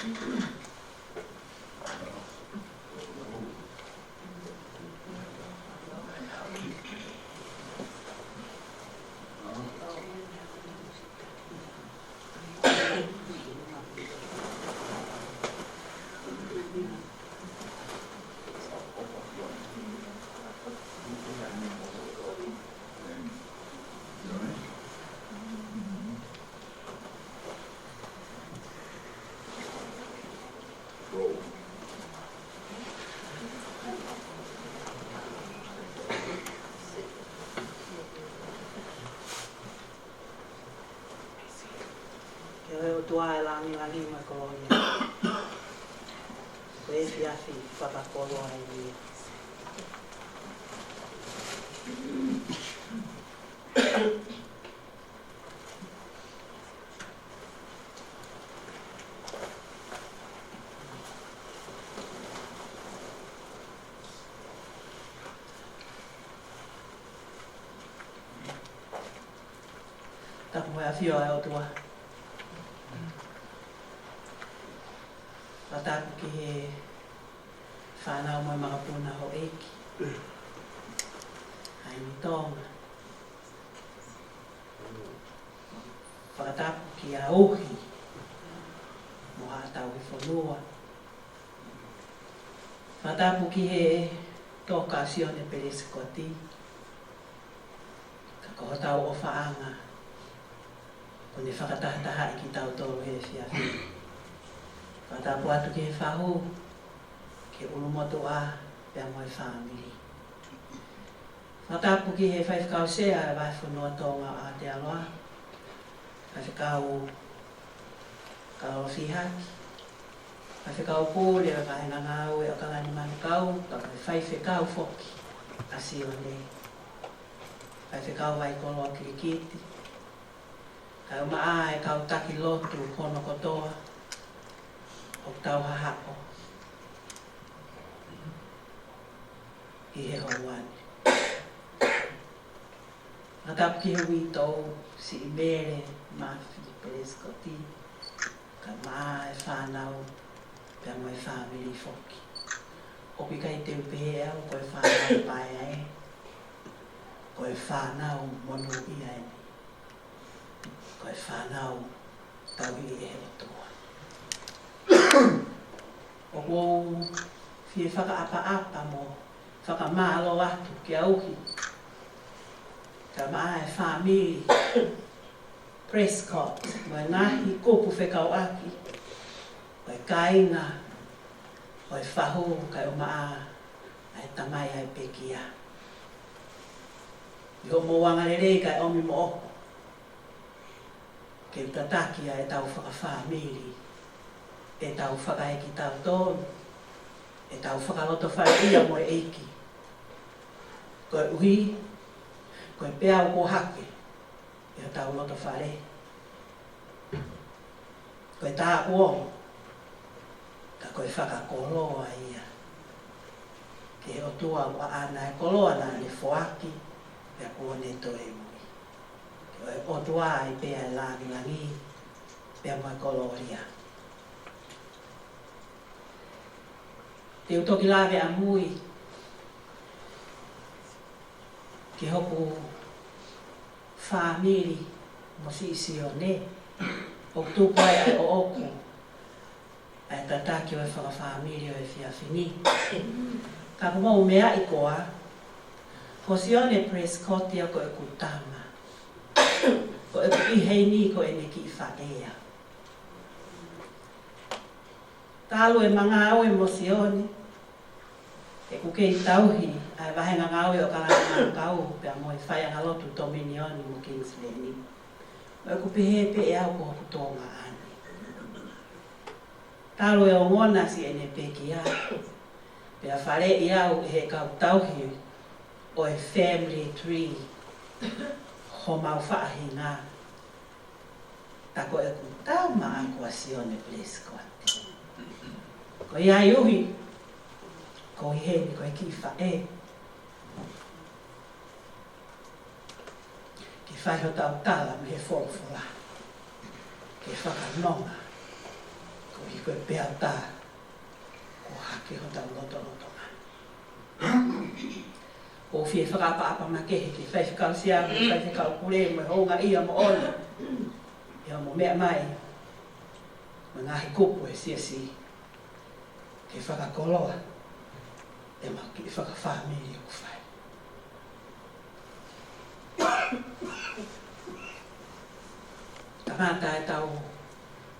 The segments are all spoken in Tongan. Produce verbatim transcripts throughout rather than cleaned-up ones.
Ke ʻoe ʻOtua ʻa e langilangi mo e kolōlia. Ko e efiafi fakakoloa ia. Tapu mo e ʻafio ʻa e ʻOtua. Fakatapu ki he fānau mo e makapuna houʻeiki ʻa ʻIni Tonga. Fakatapu kia Uhi mo haʻa tauhi fonua. Fakatapu ki he toka Sione Pelesikoti. Ka ko hotau ʻofaʻanga, kuo ne fakatahatahaʻi kitautolu he efiafi. Fakatapu atu ki he fahu, ki he ʻulumotuʻa, pea mo e fāmili. Fakatapu ki he faifekau sea ʻa e Vahefonua Tonga ʻo Aotearoa, Faifekau Kalolo Fihaki, Faifekau Pule ʻo e Vahenga Ngāue ʻo ʻAokalani Manukau, pea mo e faifekau foki ʻa Sione, Faifekau Vaikoloa Kilikiti, kaeʻumaʻā e kau taki lotu hono kotoa ʻoku tau hahaʻo ʻi he houa ni. Fakatapu ki he uitou, Siʻi Mele Mafi Pelesikoti, kaeʻumaʻā e fānau, pea mo e fāmili foki. ʻOku ʻikai te u pehē au ko e fānau paea ē, ko e fānau monūʻia eni. Ko e fānau tauhi ʻe he ʻOtua. ʻOku ou fie fakaʻapaʻapa mo fakamālō atu kia Uhi, kaeʻumaʻā e fāmili Prescott, mo e ngaahi kupu fekauʻaki, ʻo e kāinga, ʻo e fahu, kaeʻumaʻā ʻa e tamai ʻa e pekia. ʻI hoʻomou angalelei kae ʻomi moʻoku ke u tataki ʻa ʻetau fakafāmili, ʻetau fakaekitautolu, ʻetau fakalotofaleʻia mo e ʻEiki. Koeʻuhi ko e peau kuo hake ʻi hotau lotofale, ko e tāuʻo, ka ko e fakakoloa ia. Ke ʻOtua ʻoku ʻaʻana e koloa naʻa ne foaki, pea kuo ne toe ui. Ke ʻOtua ʻi pea e langilangi, pea mo e kolōlia. Te u toki lave ʻamui ki hoku fāmili mo Siʻi Sione, ʻoku tupu ai ʻa e ʻoʻoku ʻa e tataki ʻo e fakafāmili ʻo e efiafi ni. Ka ko mou meaʻi koā, ko Sione Prescott ia ko ʻeku tama. Ko ʻeku ʻi heni ko ʻene kiʻi faʻē ia. Talu ʻema ngāue mo Sione, ʻeku kei tauhi ʻa e Vahenga Ngāue ʻo ʻAokalani Manukau, pea mo e Faiʻanga Lotu Tominioni mo Kingsland. Mo ʻeku pehē pē ʻe au ko hoku Tonga ʻeni. Talu e ongona siʻene pekia, pea faleʻi au ʻe he kau tauhi ʻo e family tree homau faʻahinga. Ta ko ʻeku tama ʻa ko ʻa Sione Prescott. Ko ia ai Uhi, ko ʻi heni ko e kiʻi faʻē. Ke fai hotau tala mei he folofola. Ke fakanonga. Koeʻuhi ko e peau tā kuo hake hotau lotolotonga. ʻOku ou fie fakaʻapaʻapa makehe ki he faifekau sea, mo e faifekau pule, mo e houngaʻia moʻoni ʻi hoʻomo meʻa mai mo e ngaahi kupu ʻa e siasi ke fakakoloa ʻema kiʻi fakafāmili ʻoku fai. Kamata ʻetau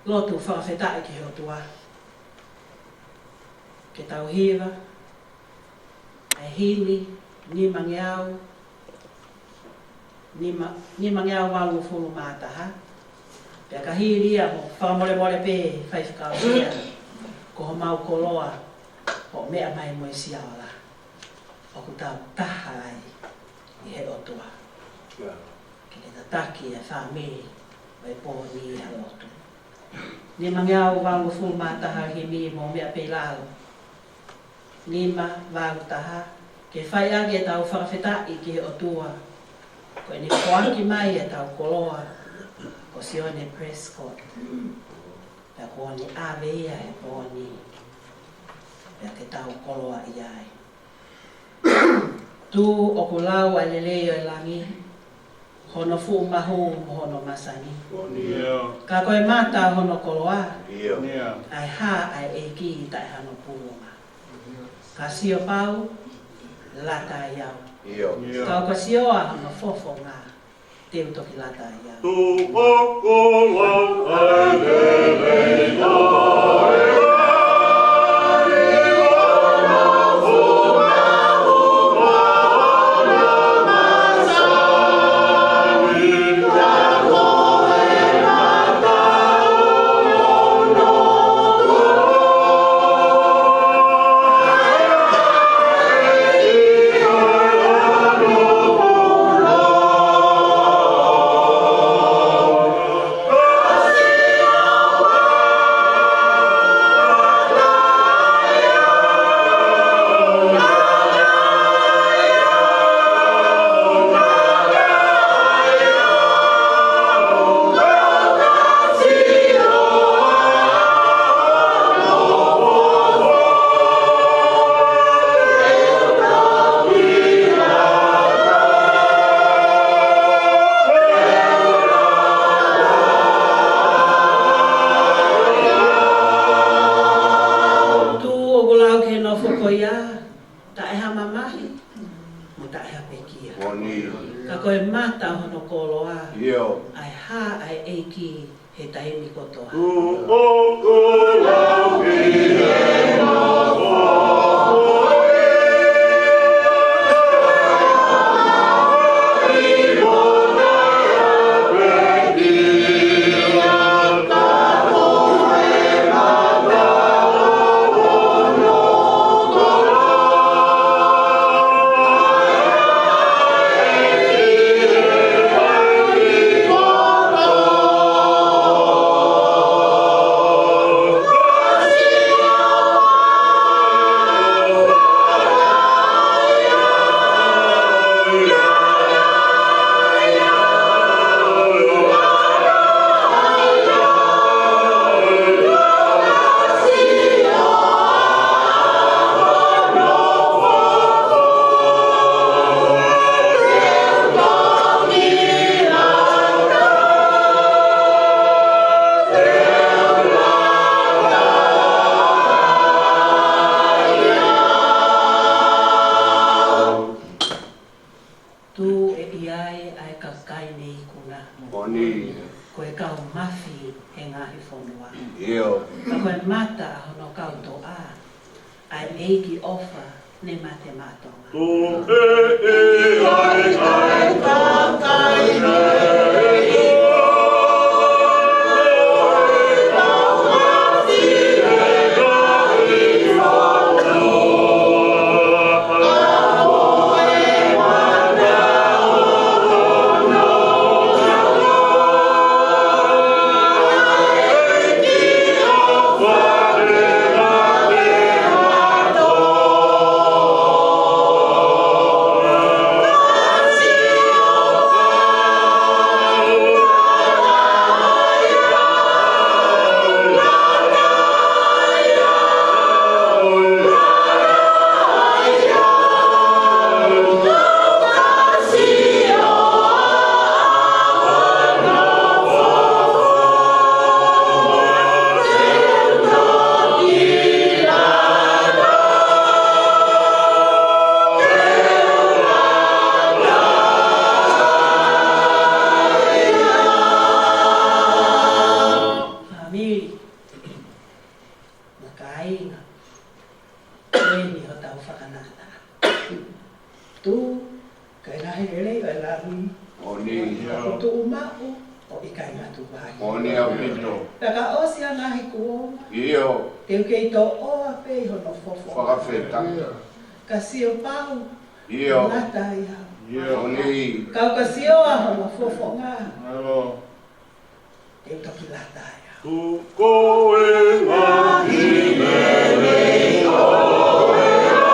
lotu fakafetaʻi ki he ʻOtua, ke tau hiva ʻa e himi nimangeau, nima, nimangeau valungofulu mā taha. Pea ka hili ia mo fakamolemole pē faifekau ia, ko homau koloa, hoʻo meʻa mai mo e siaola, ʻoku tau taha ai ʻi he ʻOtua. Ke ke tataki e fāmili ʻo e pō ni ʻi he lotu. Nimangeau valungofulu mā taha, himi mo meʻa pē ʻi lalo. Nima valu taha, ke fai ange ʻetau fakafetaʻi ki he ʻOtua, ko ʻene foaki mai ʻetau koloa ko Sione Prescott. Pea kuo ne ʻave ia he pō ni, pea ke tau koloaʻia ai. Tuʻu ʻoku lau ʻa e lelei ʻo e langi, hono fuʻu mahu mo hono masani. Ka ko e mata hono koloa, ʻa e hā ʻa e ʻEiki taʻe hano pulunga. Ka sio pau, lata ai au. Ka ʻo ka sioa hono fofonga, te u toki lata ai au. Tuʻu ʻoku lau ʻa e lelei ʻo e langi, Tuʻu ʻoku lau ki he nofo ko ia, taʻe ha mamahi, mo taʻe ha pekia. Ka ko e mata hono koloa, ʻa e hā ʻa e ʻEiki he taimi kotoa. Tuʻu ʻoku lau ki he nofo. Tuʻu ʻe ʻi ai ʻa e kakai ne ikuna. Ko e kau mafi he ngaahi fonua. Ka ko e mata hono kau toʻa, ʻa e ʻEiki ʻofa ne mate maʻa Tonga. Tuʻu ʻe ʻi ai ʻa e kakai ne ikuna. Kāinga, ko eni hotau fakanatā. Tuʻu, kae ngaahi lelei ʻo e Laui. Ko eni. Ko e tuʻu maʻu, ʻo ʻikai ngatu vai. Ko eni ʻaupito. Pea ka ʻosi ʻa e ngaahi kuonga. ʻIo. Te u kei toʻoa pē ʻi hono fofonga. Fakafetaʻi. Ka sio pau. ʻIo. Lata ia. ʻIo. Ko eni. Ka ka sio ʻa hono fofonga. ʻIo. Te u toki lata ia. Ko e ngaahi lelei ʻo e Laui.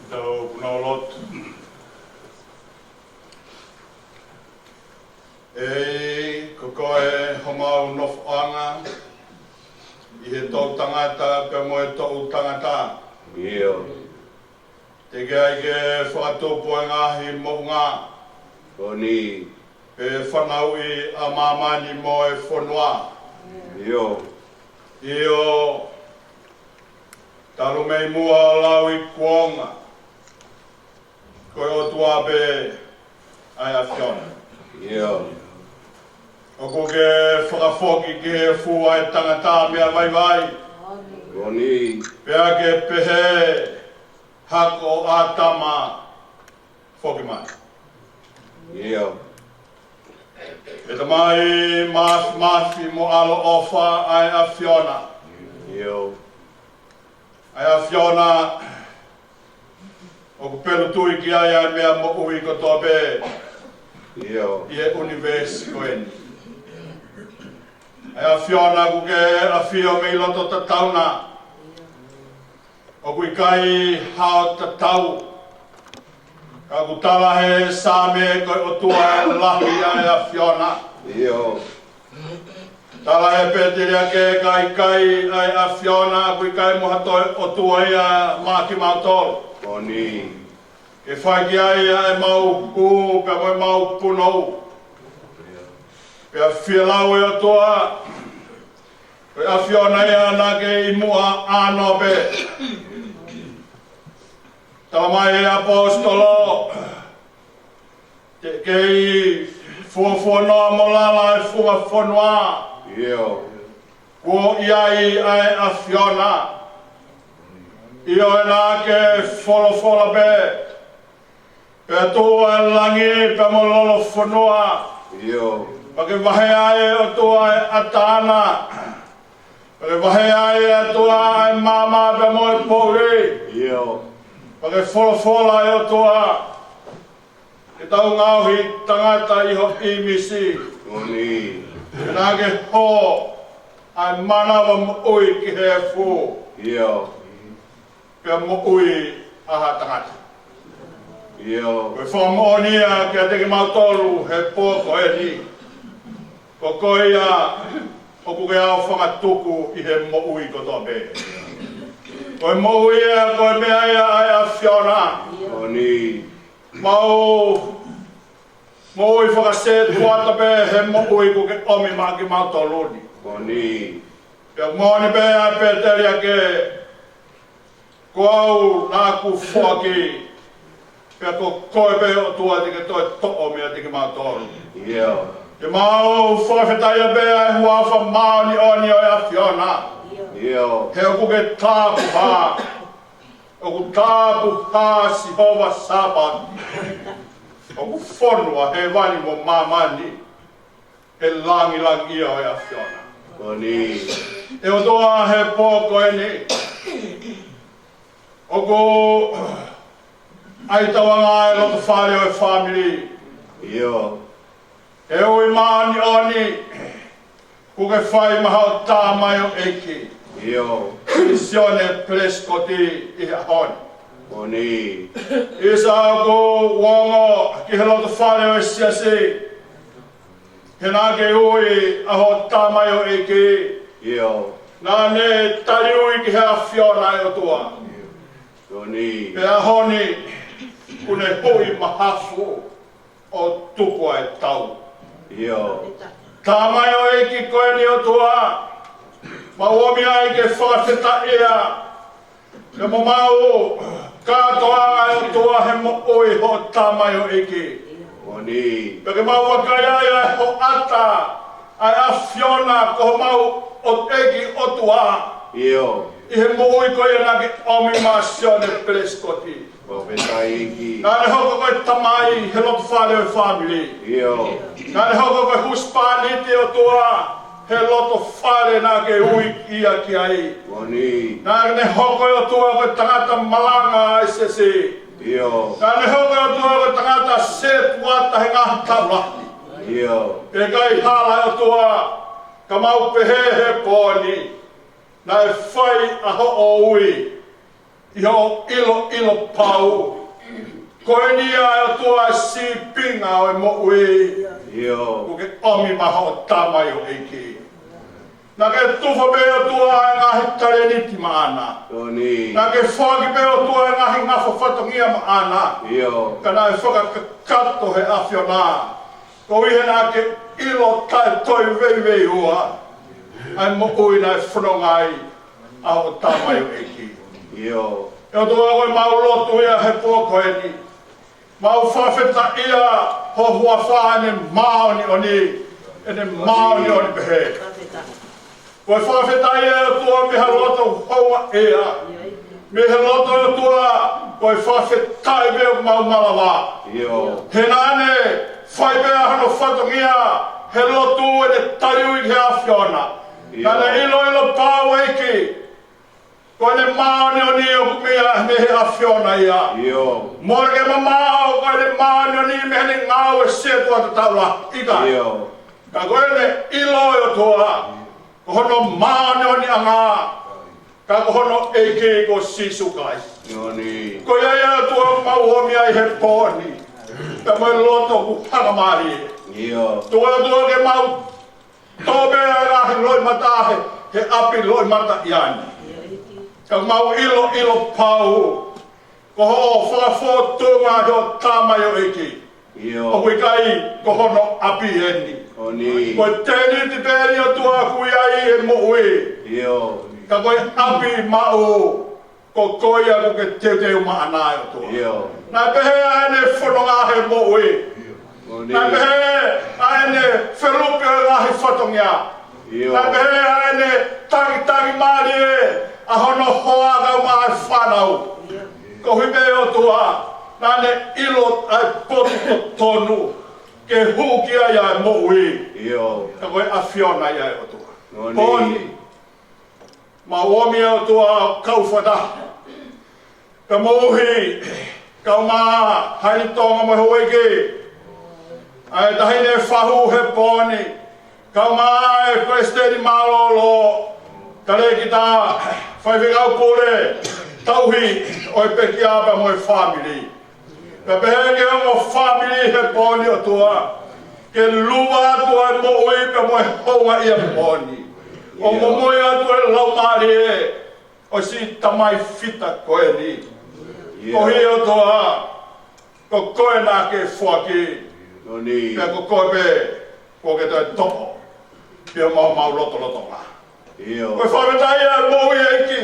Tau punou lotu. ʻEiki, ko koe homau nofoʻanga ʻi he toʻutangata pea mo e toʻutangata. ʻIo. Teʻeki ai ke fakatupu e ngaahi moʻunga. Ko eni. Pe fanauʻi ʻa māmani mo e fonua. ʻIo. ʻIo. Talu mei muʻa ʻo lauikuonga, ko e ʻOtua pē ʻa e ʻAfiona. ʻIo. ʻOku ke fakafoki ki he fua ʻo e tangata meʻa vaivai. Ko eni. Pea ke pehē, hako ʻo ʻĀtama, foki mai. ʻIo. ʻE Tamai māfimafi mo ʻaloʻofa ʻa e ʻAfiona. ʻIo. ʻA e ʻAfiona, ʻoku pelu tui ki ai ʻa e meʻa moʻui kotoa pē. ʻIo. ʻI he ʻunivēsi ko eni. ʻA e ʻAfiona ʻoku ke ʻafio mei loto tatau na. ʻOku ʻikai hao tatau. Ka ʻoku tala he Saame ko e ʻOtua ʻe lahi ʻa e ʻAfiona. ʻIo. Tala he Pēteliake ka ʻikai ʻa e ʻAfiona, ʻoku ʻikai mo ha toe ʻOtua ia maʻa kimautolu. Ko eni. Ke fai ki ai ʻa ʻemau hū pea mo ʻemau punou. Pea fielau e ʻOtua, ko e ʻAfiona ia naʻa ke ʻi muʻa ʻānoa pē. Tala mai he ʻaposetolo, teʻeki fuofua noa mo lala e funga fonua. ʻIo. Kuo ʻi ai ʻa e ʻAfiona. ʻIo, ʻe naʻa ke folofola pē, pea tuʻu ʻa e langi pea mo lolofonua. ʻIo. Pea ke vahe ai ʻe ʻOtua e ʻatā na. Pea ke vahe ai ʻe ʻOtua e maama pea mo e poʻuli. ʻIo. Pea ke folofola ʻe ʻOtua, ke tau ngaohi tangata ʻi ho ʻīmisi. Ko eni. Pea naʻa ke hō ʻa e manava moʻui ki he efu. ʻIo. Pea moʻui ʻa ha tangata. ʻIo. Ko e fakamoʻoni ia kiate kimautolu he pō ko eni. Ko koe ia ʻoku ke ʻaofangatuku ʻi he moʻui kotoa pē. Ko e moʻui ia, ko e meʻa ia ʻa e ʻAfiona. Ko eni. Mau moʻui fakasetuata pē he moʻui kuo ke ʻomi maʻa kimautolu ni. Ko eni. Pea moʻoni pē ʻa e Pēteliake, ko au naʻa ku foaki, pea ko koe pē ʻOtua te ke toe toʻo meiate kimautolu. ʻIo. Ke mau fakafetaʻi pē ʻa e huafa māʻoniʻoni ʻo e ʻAfiona. ʻIo. He ʻoku ke tāpuhā. ʻOku tāpuhā Sihova Sāpaoti. ʻOku fonu ʻa hēvani mo māmani he langilangiʻia ʻo e ʻAfiona. Ko eni. ʻE ʻOtua, he pō ko eni, ʻoku ʻai tauange e loto fale ʻo e fāmili. ʻIo. He ui māʻoniʻoni kuo ke fai maʻa hoʻo tamaioʻeiki, ʻio, Sione Pelesikoti, ʻi he ʻaho ni. Ko eni. ʻIsa, ʻoku ou ongoʻi ki he loto fale ʻo e siasi, he naʻa ke ui ʻa hoʻo tamaioʻeiki. ʻIo. Naʻa ne taliui ki he ʻAfiona, ʻe ʻOtua. Ko eni. Pea ʻaho ni, kuo ne hui mahafu ʻo tuku ʻa e tau. ʻIo. Tamaioʻeiki ko eni, ʻOtua, mau ʻomi ai ke fakafetaʻia. Pea mo mau kātoanga, ʻe ʻOtua, he moʻui hoʻo tamaioʻeiki. Ko eni. Pea ke mau vakai ai ʻa e hoʻata ʻa e ʻAfiona ko homau ʻEiki, ʻOtua. ʻIo. ʻI he moʻui ko ia naʻa ke ʻomi maʻa Sione Pelesikoti. Fakafetaʻi ʻEiki. Naʻa ne hoko ko e tamai he loto fale ʻo e fāmili. ʻIo. Naʻa ne hoko ko e husepāniti, ʻOtua, he loto fale naʻa ke ui ia ki ai. Ko eni. Naʻa ne hoko, ʻe ʻOtua, ko e tangata malanga ʻa e siasi. ʻIo. Naʻa ne hoko, ʻe ʻOtua, ko e tangata sētuata he ngaahi taulahi. ʻIo. ʻIkai hala, ʻe ʻOtua, ka mau pehē he pō ni, naʻe fai ʻa hoʻo ui ʻi hoʻo ʻiloʻilo pau. Ko eni ia, ʻe ʻOtua, e sīpinga ʻo e moʻui. ʻIo. Kuo ke ʻomi maʻa hoʻo tamaioʻeiki. Naʻa ke tufa pē, ʻe ʻOtua, e ngaahi talēniti maʻana. Ko eni. Naʻa ke foaki pē, ʻe ʻOtua, e ngaahi ngafa fatongia maʻana. ʻIo. Ka naʻe fakakakato he ʻAfiona. Koeʻuhi he naʻa ke ʻilo taʻetoeveiveiua ʻa e moʻui naʻe fononga ai ʻa hoʻo tamaioʻeiki. ʻIo. ʻE ʻOtua, ko ʻemau lotu ia he pō ko eni. Mau fakafetaʻia ho huafa, ʻene māʻoniʻoni, ʻene māʻoniʻoni pehē. Ko e fakafetaʻi, ʻe ʻOtua, mei ha loto houngaʻia. Mei he loto, ʻe ʻOtua, ko e fakafetaʻi pē ʻoku mau malava. ʻIo. He naʻa ne fai pē ʻa hono fatongia he lotu, ʻene taliui ki he ʻAfiona. ʻIo. Naʻa ne ʻiloʻilo pau, ʻEiki, ko ʻene māʻoniʻoni ʻoku mei he ʻAfiona ia. ʻIo. Mole ke mamaʻo, ko ʻene māʻoniʻoni mei heʻene ngāue sētuata taulaʻeiki. ʻIo. Ka ko ʻene ʻilo, ʻe ʻOtua, ko hono māʻoniʻoniʻanga, ka ko hono ʻEiki ko Sīsū Kalaisi. Ko ia ia, ʻe ʻOtua, ʻoku mau ʻomi ai he pō ni. Pea mo e loto ʻoku hangamālie. ʻIo. Tuku, ʻe ʻOtua, ke mau tō pē ʻa e ngaahi loʻimata he, he ʻapi loʻimata ʻi ʻani. Ka mau ʻiloʻilo pau ko hoʻo fakafōtunga ʻi hoʻo tamaioʻeiki. ʻIo. ʻOku ʻikai ko hono ʻapi eni. Ko eni. Ko e tēniti pē eni, ʻe ʻOtua, ʻoku ʻi ai e moʻui. ʻIo. Ka ko e ʻapi maʻu, ko koe ia ʻoku ke teuteu maʻana, ʻe ʻOtua. ʻIo. Naʻe pehē ʻa ʻene fononga he moʻui. Ko eni. Naʻe pehē ʻa ʻene felupe ʻo e ngaahi fatongia. ʻIo. Naʻe pehē ʻa ʻene tangitangi mālie ʻa hono hoa kae ʻumaʻā e fānau. Koeʻuhi pē, ʻe ʻOtua, naʻa ne ʻilo ʻa e potu totonu ke hū ki ai ʻa e moʻui. ʻIo. Ka ko e ʻAfiona ia, ʻe ʻOtua. Ko eni. Pō ni, mau ʻomi, ʻe ʻOtua, kau fakataha pea mo e kau mā Haʻele Tonga mo e houʻeiki, ʻa e Taʻahine Fahu he pō ni, kae ʻumaʻā e Palesiteni Mālōlō, Talēkita, Faifekau Pule, Tauhi ʻo e Pekia pea mo e fāmili. Pea pehē ki he ongo fāmili he pō ni, ʻOtua, ke luva atu ʻa e moʻui pea mo e houngaʻia he pō ni. ʻO momoi atu e laumālie ʻo e siʻi tamai fita ko eni. ʻIo. Koeʻuhi, ʻe ʻOtua, ko koe naʻa ke foaki. Ko eni. Pea ko koe pē kuo ke toe toʻo pē homau lotolotonga. ʻIo. Ko e fakafetaʻi ʻa e moʻui, ʻEiki.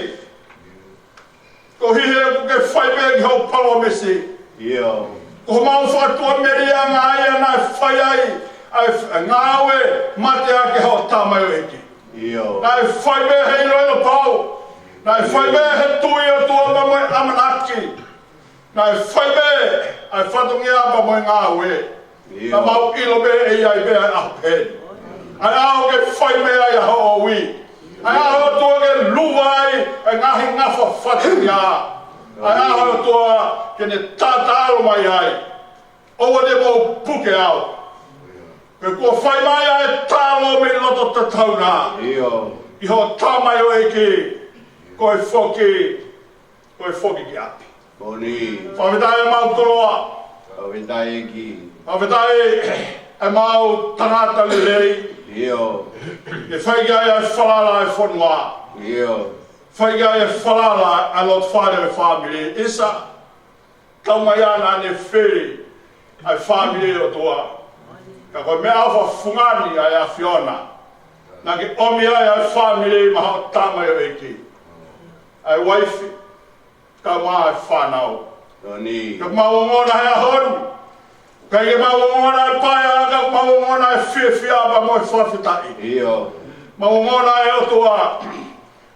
Koeʻuhi he kuo ke fai pē ki hoʻo palōmesi. ʻIo. Ko homau fakatuʻamelie ʻa e ngaahi ʻaho naʻe fai ai ʻa e f-, ngāue mateaki hoʻo tamaioʻeiki. ʻIo. Naʻe fai pē he ʻiloʻilo pau. Naʻe fai pē he tui ʻOtua pea mo e ʻamanaki. Naʻe fai pē ʻa e fatongia pea mo e ngāue. ʻIo. Naʻa mau ʻilo pē ʻe ʻi ai pē ʻa e ʻaho pehē ni. ʻA e ʻaho ke fai mei ai ʻa hoʻo ui. ʻA e ʻaho ʻOtua ke luva ai ʻa e ngaahi ngafa fatongia. ʻA e ʻaho ʻOtua ke ne taʻalo mai ai. ʻOua te mou puke au. Pea kuo fai mai ʻa e talo mei loto tatau na. ʻIo. ʻI hoʻo tamaioʻeiki, ko e foki, ko e foki ki ʻapi. Moʻoni. Fakafetaʻi ʻemau koloa. Fakafetaʻi ʻEiki. Fakafetaʻi ʻemau tangata lelei. ʻIo. ʻE fai ki ai ʻa e falala ʻa e fonua. ʻIo. Fai ki ai ʻa e falala ʻa e lotofale ʻo e fāmili. ʻIsa. Kau mai ana ne fili ʻa e fāmili ʻOtua. Ka ko e meʻaʻofa fungani ʻa e ʻAfiona. Naʻa ke ʻomi ai ʻa e fāmili maʻa hoʻo tamaioʻeiki. ʻA e uaifi, kau mai ʻa e fānau. Moʻoni. Ka mau ongona he ʻaho ni. ʻIkai ke mau ongona ʻa e paea, ka mau ongona ʻa e fiefia pea mo e fakafetaʻi. ʻIo. Mau ongona ʻe ʻOtua.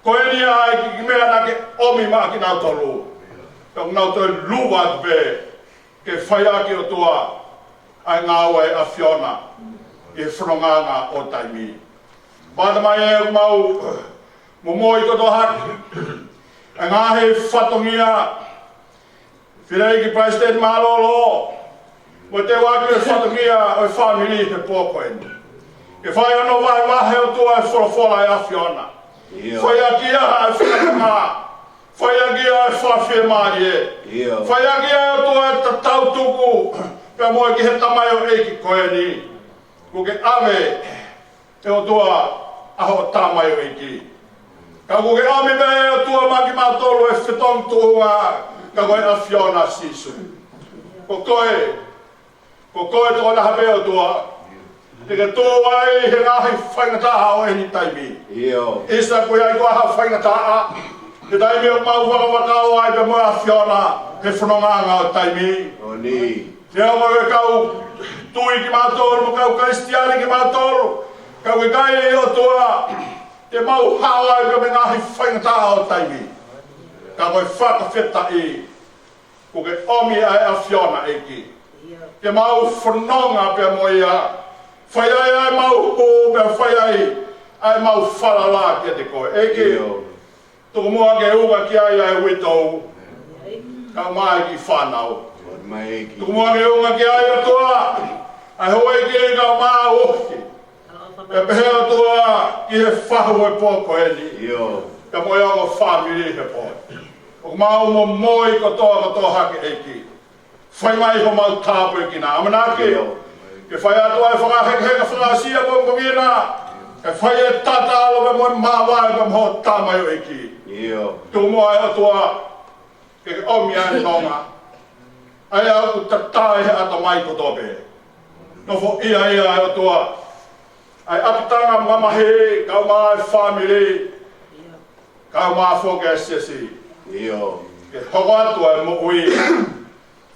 Ko eni ʻa e kiʻi meʻa naʻa ke ʻomi maʻa kinautolu. Ka mau toe luva atu pē ke fai ʻaki ʻOtua ʻa e ngāue ʻa e ʻAfiona ʻi he fonongaʻanga ʻo taimi. Mātā mai ʻemau momoi kotoa hake ʻa e ngaahi fatongia. Fineʻeiki Palesiteni Mālōlō, mo e teuaki ʻo e fatongia ʻo e fāmili he pō ko eni. Ke fai hono vahevahe ʻOtua ʻa e folofola ʻa e ʻAfiona. ʻIo. Fai ʻaki ʻa e fakamā. Fai ʻaki ʻa e fakafiemālie. ʻIo. Fai ʻaki ʻa e ʻOtua ʻa e tatau tuku. Pea mo e ki he tamaioʻeiki ko eni. Kuo ke ʻave ʻe ʻOtua ʻa hoʻo tamaioʻeiki. Ka kuo ke ʻomi pē ʻe ʻOtua maʻa kimautolu ʻa e fetongi tuʻunga, ka ko e ʻAfiona Sīsū. Ko koe, ko koe tokotaha pē ʻOtua te ke tuʻu ai he ngaahi faingataʻa ʻo eni taimi. ʻIo. ʻIsa, ko ia ʻi ko ha faingataʻa he taimi ʻoku mau vakavakavakau ai pea mo e ʻAfiona he fonongaʻanga ʻo taimi. Moʻoni. Te au mo e kau tui kimautolu, mo e kau Kalisitiane kimautolu, kau ʻikai ʻe ʻOtua, te mau hao ai pea mo e ngaahi faingataʻa ʻo taimi. Ka ko e fakafetaʻi, kuo ke ʻomi ʻa e ʻAfiona ʻEiki. Ke mau fononga pea mo ia, fai ai ʻa ʻemau hū, pea fai ai ʻa ʻemau falala kiate koe. ʻEiki. ʻIo. Tuku muʻa ke unga ki ai ʻa e uitou. Kau mai ki fānau. Kau mai ki. Tuku muʻa ke unga ki ai ʻOtua. ʻA e houʻeiki kau mai ʻo ohi. Pea pehē ʻOtua ki he fahu ʻo e pō ko eni. ʻIo. Pea mo e ongo fāmili he pō. ʻOku mau momoi kotoa kotoa hake ʻEiki. Fai mai homau tāpuekina. ʻAmanaki. ʻIo. Ke fai atu ʻa e fakahekeheka fakaʻasia mo e kongina. Ke fai e tatalo pea mo e māvae pea mo hoʻo tamaioʻeiki. ʻIo. Tuku muʻa ʻe ʻOtua. Ke ke ʻomi ʻa e nonga. ʻA ia ʻoku tatae he ʻatamai kotoa pē. Nofoʻia ia ʻe ʻOtua. ʻA e ʻapitanga mamahi, kau mai fāmili. Kau mai foki ʻa e siasi. ʻIo. Ke hoko atu ʻa e moʻui.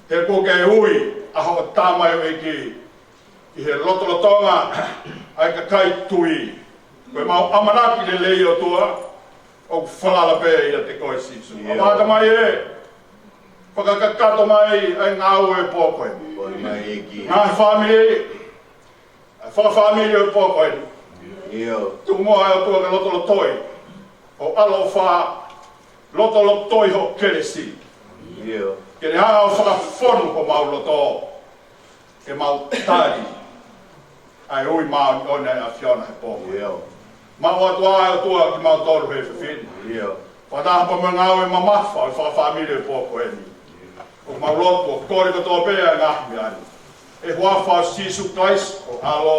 He kuo ke ui ʻa hoʻo tamaioʻeiki ʻi he lotolotonga ʻa e kakai tui. Ko ʻemau ʻamanaki lelei ʻOtua, ʻoku falala pē ʻiate koe Sīsū. ʻIo. ʻAmata mai ē, fakakakato mai ʻa e ngāue ʻo e pō ko eni. Kau mai ʻEiki. Ngaahi fāmili, ʻa e fakafāmili ʻo e pō ko eni. ʻIo. Tuku muʻa ʻe ʻOtua ke lotolotoi hoʻo ʻaloʻofa, lotolotoi hoʻo kelesi. ʻIo. Ke ne hanga ʻo fakafonu homau loto. Ke mau tali ʻa e ui māʻoniʻoni ʻa e ʻAfiona he pō ko eni. ʻIo. Maʻu atu ʻa e ʻOtua kimautolu he efiafi ni. ʻIo. Fakataha pea mo e ngāue mamafa ʻo e fakafāmili he pō ko eni. ʻOku mau lotu ʻo kole kotoa pē ʻa e ngaahi meʻa ni. ʻI he huafa ʻo Sīsū Kalaisi ko ho ʻAlo,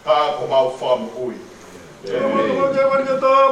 ka ko homau Fakamoʻui. ʻĒmeni.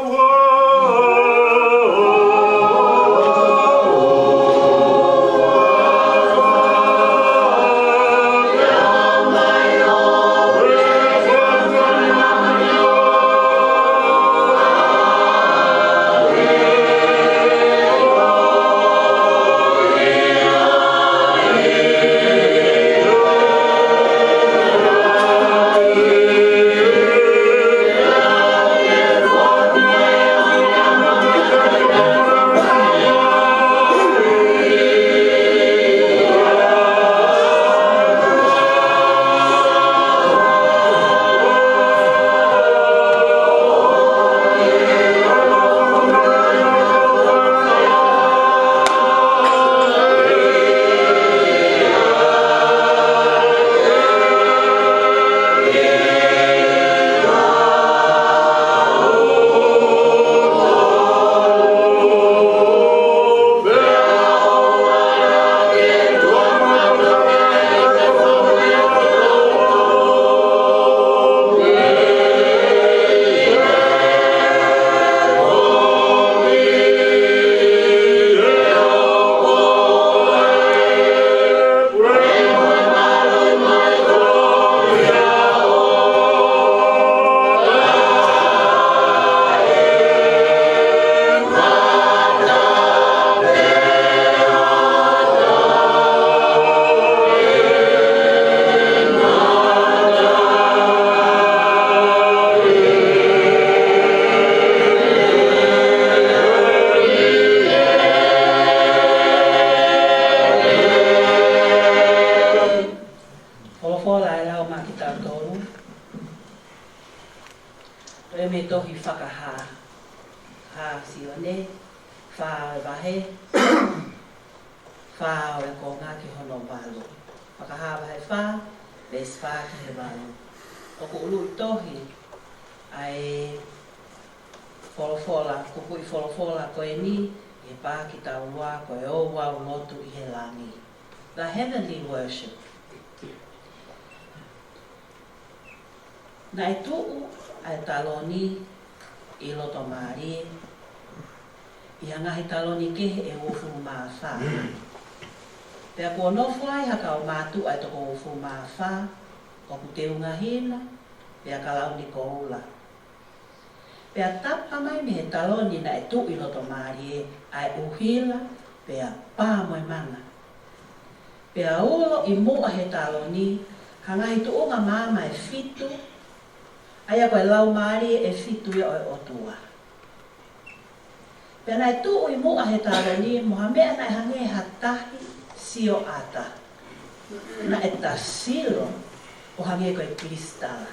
Mei he tohi Fakahā, Hā Sione, fā ʻo e vahe, fā ʻo e konga ki hono valu. Fakahā vahe fā, veesi fā ki he valu. ʻOku ʻuluʻi tohi ʻa e folofola, kupuʻi folofola ko eni, ʻi he paaki taulua ko e ʻOku Ou Lotu ʻi he Langi. The Heavenly Worship. Naʻe tuʻu ʻa e taloni ʻi loto mālie, ʻi ha ngaahi taloni kehe ʻe uofulu mā fā. Pea kuo nofo ai ha kau mātuʻa ʻe toko uofulu mā fā, ʻoku teunga hina, pea kalauni koula. Pea tapa mai mei he taloni naʻe tuʻu ʻi loto mālie ʻa e ʻuhila, pea pā mo e mana. Pea ulo ʻi muʻa he taloni ha ngaahi tuʻunga maama ʻe fitu, ʻa ia ko e laumālie ʻe fitu ia ʻo e ʻOtua. Pea naʻe tuʻu ʻi muʻa he taloni mo ha meʻa naʻe hangē ha tahi sioʻata, naʻe tasilo ʻo hangē ko e kilisitala.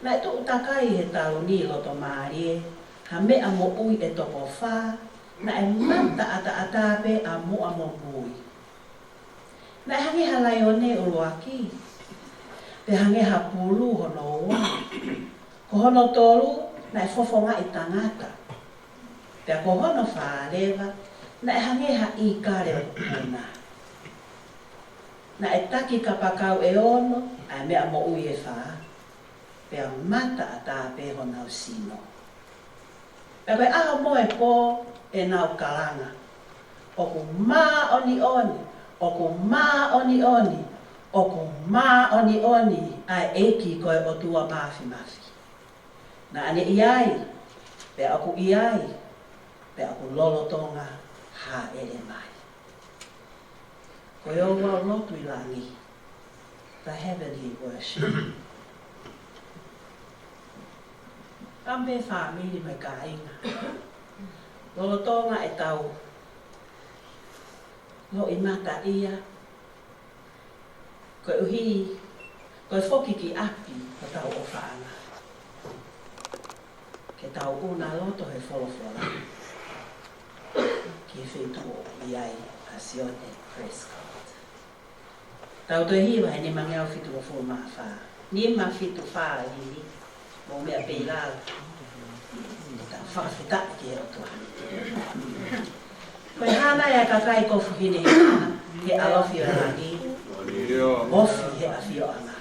Naʻe tuʻu takai he taloni ʻi loto mālie ha meʻa moʻui ʻe toko fā, naʻe mata ʻataʻatā pē ʻa muʻa mo mui. Naʻe hangē ha laione ʻuluaki, pea hangē ha pulu hono ua. Ko hono tolu naʻe fofongaʻi tangata. Pea ko hono fā leva, naʻe hangē ha ʻīkale ʻoku puna. Naʻe taki kapakau ʻe ono ʻa e meʻa moʻui ʻe fā, pea mata ʻatā pē honau sino. Pea ko e ʻaho mo e pō ʻenau kalanga, ʻOku māʻoniʻoni, ʻoku māʻoniʻoni, ʻoku māʻoniʻoni ʻa e ʻEiki ko e ʻOtua Māfimafi. Naʻa ne ʻi ai, pea ʻoku ʻi ai, pea ʻoku lolotonga hāʻele mai. Ko e ʻOku Ou Lotu ʻi Langi, the heavenly worship. Kampe fāmili mo e kāinga, lolotonga ʻetau loʻimataʻia, koeʻuhi ko e foki ki ʻapi hotau ʻofaʻanga, ke tau ʻuna loto he folofola ki he feituʻu ʻoku ʻi ai ʻa Sione Prescott. Tau toe hiva he nimangeau fitungofulu mā fā. Nima fitu fā, ʻi he mou meʻa pē ʻi lalo. Tau fakafetaʻi ki he ʻOtua. Ko e hā nai ʻa e kakai kofu hinehina he ʻalofi ʻo e langi, ofi he ʻafioʻanga?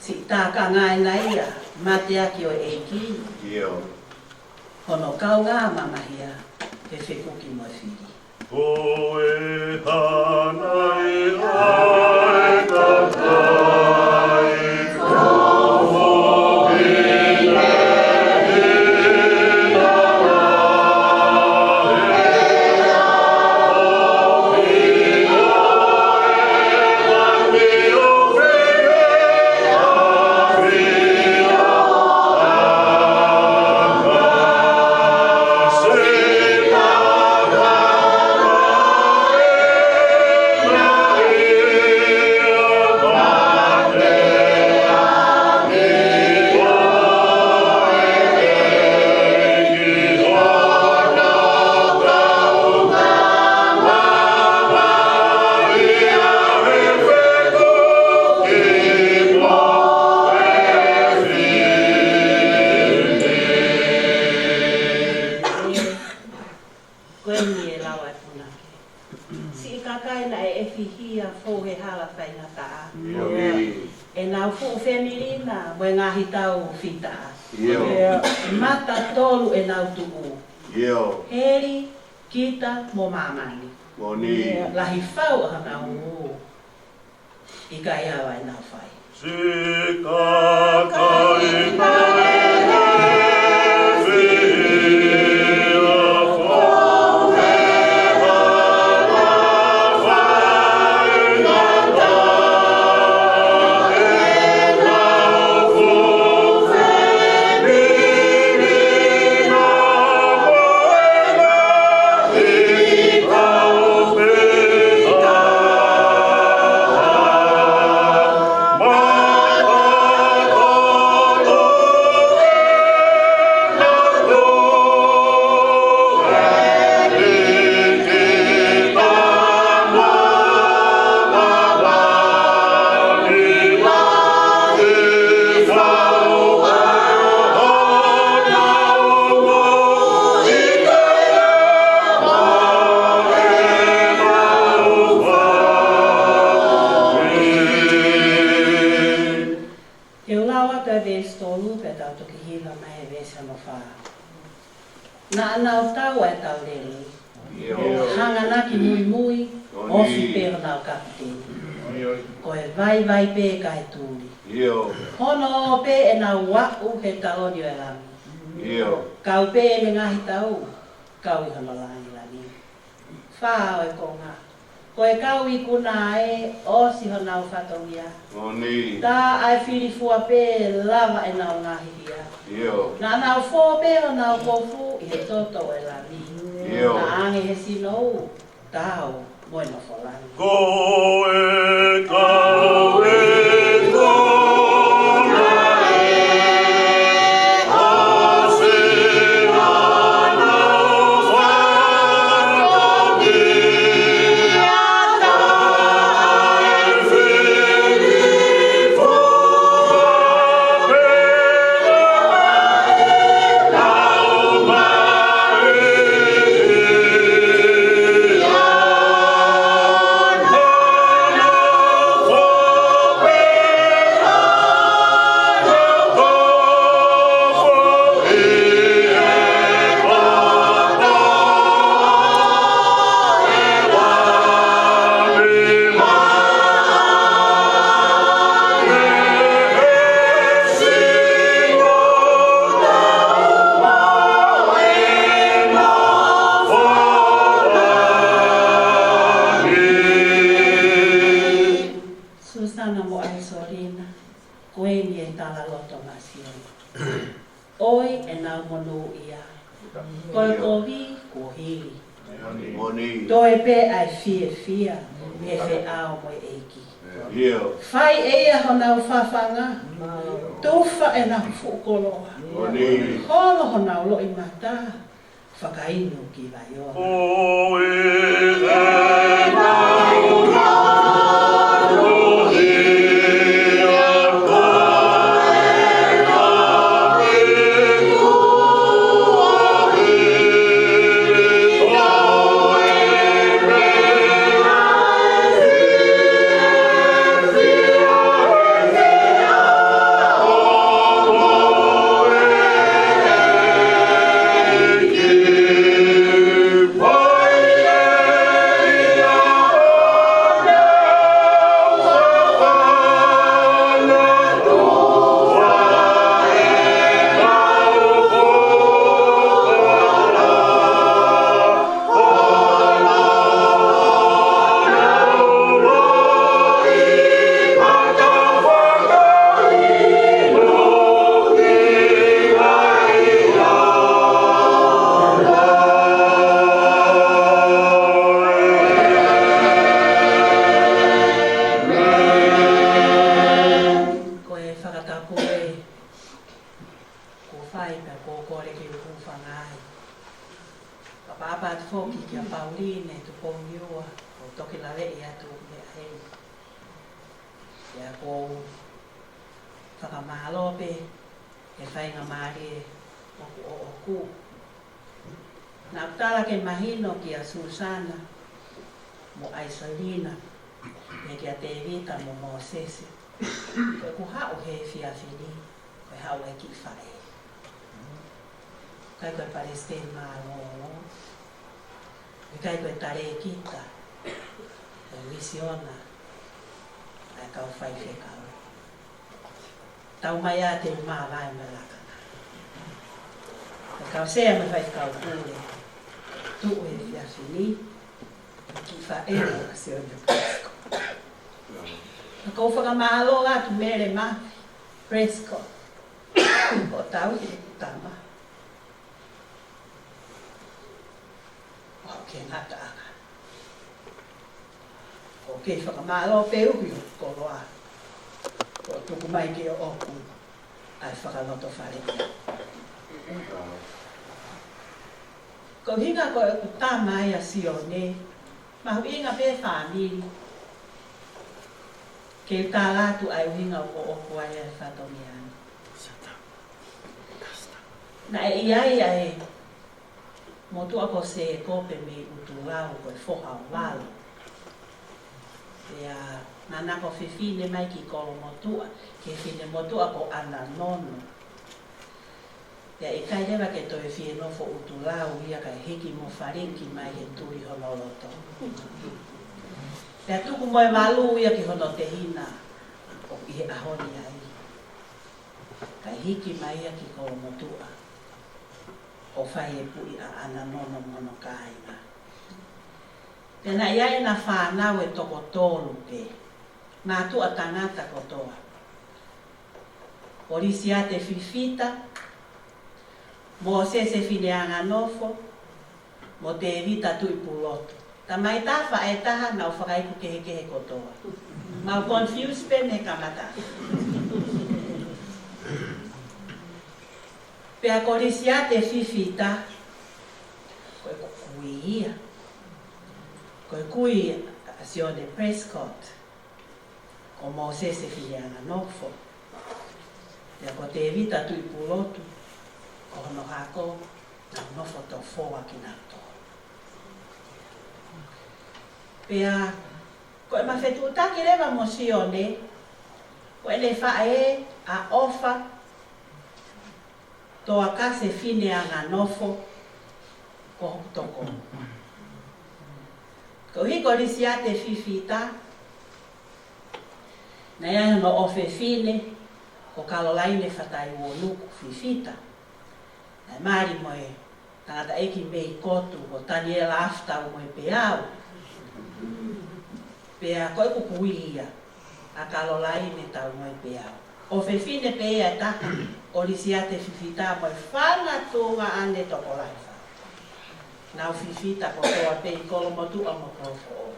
Siʻi tākanga ʻena ia, mateaki ʻo e ʻEiki. ʻIo. Hono kaungā mamahia he fekuki mo e fili. Ko e hā nai ʻa e kakai kofu hinehina he ʻalofi ʻo e langi, Ko eni e lau ʻa e punake. Siʻi kakai naʻe ʻefihia fou he hala faingataʻa. ʻIo. ʻEnau fuʻu fāmili na mo e ngaahi tau fita. ʻIo. Mata tolu ʻenau tuʻu. ʻIo. Heli, kita mo māmani. Moʻoni. Lahi fau ʻa honau ū. ʻIkai ava ʻenau fai. Siʻi kakai naʻe ʻefihia fou he hala faingataʻa, ʻenau fuʻu fāmili na mo e ngaahi tau fita. Fā. Naʻa nau tau ʻa e tau lelei. ʻIo. Hanganaki muimui, ʻOni. ʻOsi pē honau kapiteni. ʻIo. Ko e vaivai pē kae tuli. ʻIo. Hono ō pē ʻenau aʻu he taloni ʻo e Lami. ʻIo. Kau pē ʻene ngaahi tau, kau ʻi hono langilangi. Fā ʻo e konga. Ko e kau ikuna ē ʻosi honau fatongia. ʻOni. Tā ʻa e fili fua pē lava ʻenau ngaahi hia. ʻIo. Naʻa nau fō pē honau kofu ʻi he toto ʻo e Lami. ʻIo. Naʻa ange he sino ʻū, tau mo e nofo langi. Ko e kau ikuna ē ʻosi Susana mo ʻAisolina, ko eni e talaloto masiona. ʻOi ʻenau monūʻia. Ko e kovi kuo hili. ʻOni. Toe pē ʻa e fiefia he feʻao mo e ʻEiki. ʻIo. Fai ʻe ia honau fafanga. Tufa ʻenau fuʻu koloa. ʻOni. Holo honau loʻimata. Fakainu ki Vaiona. ʻOi ʻenau monūʻia. Ko e fakatapu ē kuo fai pea kuo kole ke u hūfanga ai. Ka pāpā atu foki kia Pauline Tupouniua, ʻo toki laveʻi atu mei heni. Pea ʻoku ou fakamālō pē he faingamālie ʻoku ʻoʻoku. Naʻa ku tala ke mahino kia Susana mo ʻAisolina, pea kia Tēvita mo Mōsese, ko ʻeku haʻu he efiafi ni, ko e haʻu ʻa e kiʻi faʻē. ʻIkai ko e palesiteni mālōlō. ʻIkai ko e talēkita. Ko e misiona ʻa e kau faifekau. Tau mai ā te u māvae mo e lakanga. Ko e kau sea mo e faifekau pule. Tuʻu he efiafi ni, kiʻi faʻē ʻa Sione Prescott. Ka ʻoku ou fakamālō atu Mele Mafi Prescott. ʻO tau ki he tama. ʻO ke ngata anga. ʻOku ou fakamālō pē ʻi hoku koloa. ʻO tuku mai ke ʻoʻoku ʻa e fakalotofale. Ko e ʻuhinga ko ʻeku tama ia ʻa Sione, mahuʻinga pē fāmili. Ke u tala atu ʻa e ʻuhinga ʻoku ʻoʻoku ai ʻa e fatongia ni. Naʻe ʻi ai ʻa e motuʻa ko Sēkope mei ʻUtulau ko e foha ʻo Valo. Pea naʻa na ō fefine mai ki Kolomotuʻa, ki he fefine motuʻa ko ʻAnanono. Pea ʻikai leva ke toe fie nofo ʻutulau ia kae hiki mo faliki mai he tuli hono loto. Pea tuku mo e valu ia ki hono tehina ʻi he ʻaho ni ai. Kae hiki mai ia ki Kolomotuʻa ʻo fai e puʻi ʻaʻana nono mo hono kāinga. Pea naʻe ʻi ai ʻena fānau ʻe toko tolu pē, mātuʻa tangata kotoa. Ko Lisiate Fifita, Mōsese Fineanganofo, mo Tēvita Tuʻipulotu. Tamai taha, faʻē taha, nau fakaiku kehekehe kotoa. Mau confuse pē mei he kamata. Pea ko Lisiate Fifita, ko ʻeku kui ia. Ko e kui ʻa Sione Prescott. Ko Mōsese Fineanganofo. Pea ko Tēvita Tuʻipulotu, ko hono hako, nau nofo Tofoa kinautolu. Pea ko ʻema fetuʻutaki leva mo Sione, ko ʻene faʻē ʻa ʻOfa Toakase Fineanganofo ko hoku tokoua. Koeʻuhi ko Lisiate Fifita, naʻe ʻi ai hono ʻofefine, ko Kalolaine Fataiuonuku Fifita. Naʻe mali mo e tangataʻeiki mei Kotu, ko Taniela Afu Taumoepeau. Pea ko ʻeku kui ia, ʻa Kalolaine Taumoepeau. ʻOfefine pē ia ʻe taha ʻo Lisiate Fifita mo e fanga tuongaʻane tokolahi fā. Nau fifita kotoa pē ʻi Kolomotuʻa mo Kolofoʻou.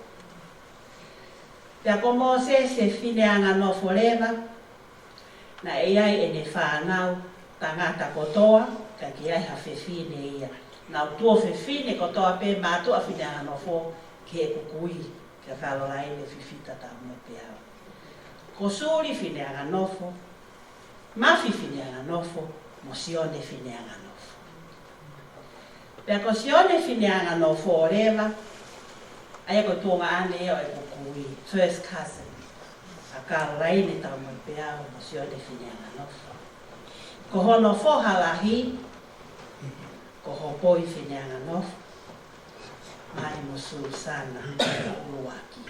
Pea ko Mōsese Fineanganofo leva, naʻe ʻi ai ʻene fānau tangata kotoa, ʻikai ke ʻi ai ha fefine ia. Nau tuofefine kotoa pē mātuʻa Fineanganofo ki heʻeku kui, kia Kalolaine Fifita Taumoepeau. Ko Suli Fineanganofo, Mafi Fineanganofo, mo Sione Fineanganofo. Pea ko Sione Fineanganofo leva, ʻa ia ko e tuongaʻane ia ʻo ʻeku kui, first cousin, ʻa Kalolaine Taumoepeau mo Sione Fineanganofo. Ko hono foha lahi, ko Hopoi Fineanganofo, mai mo Susana ʻUluaki.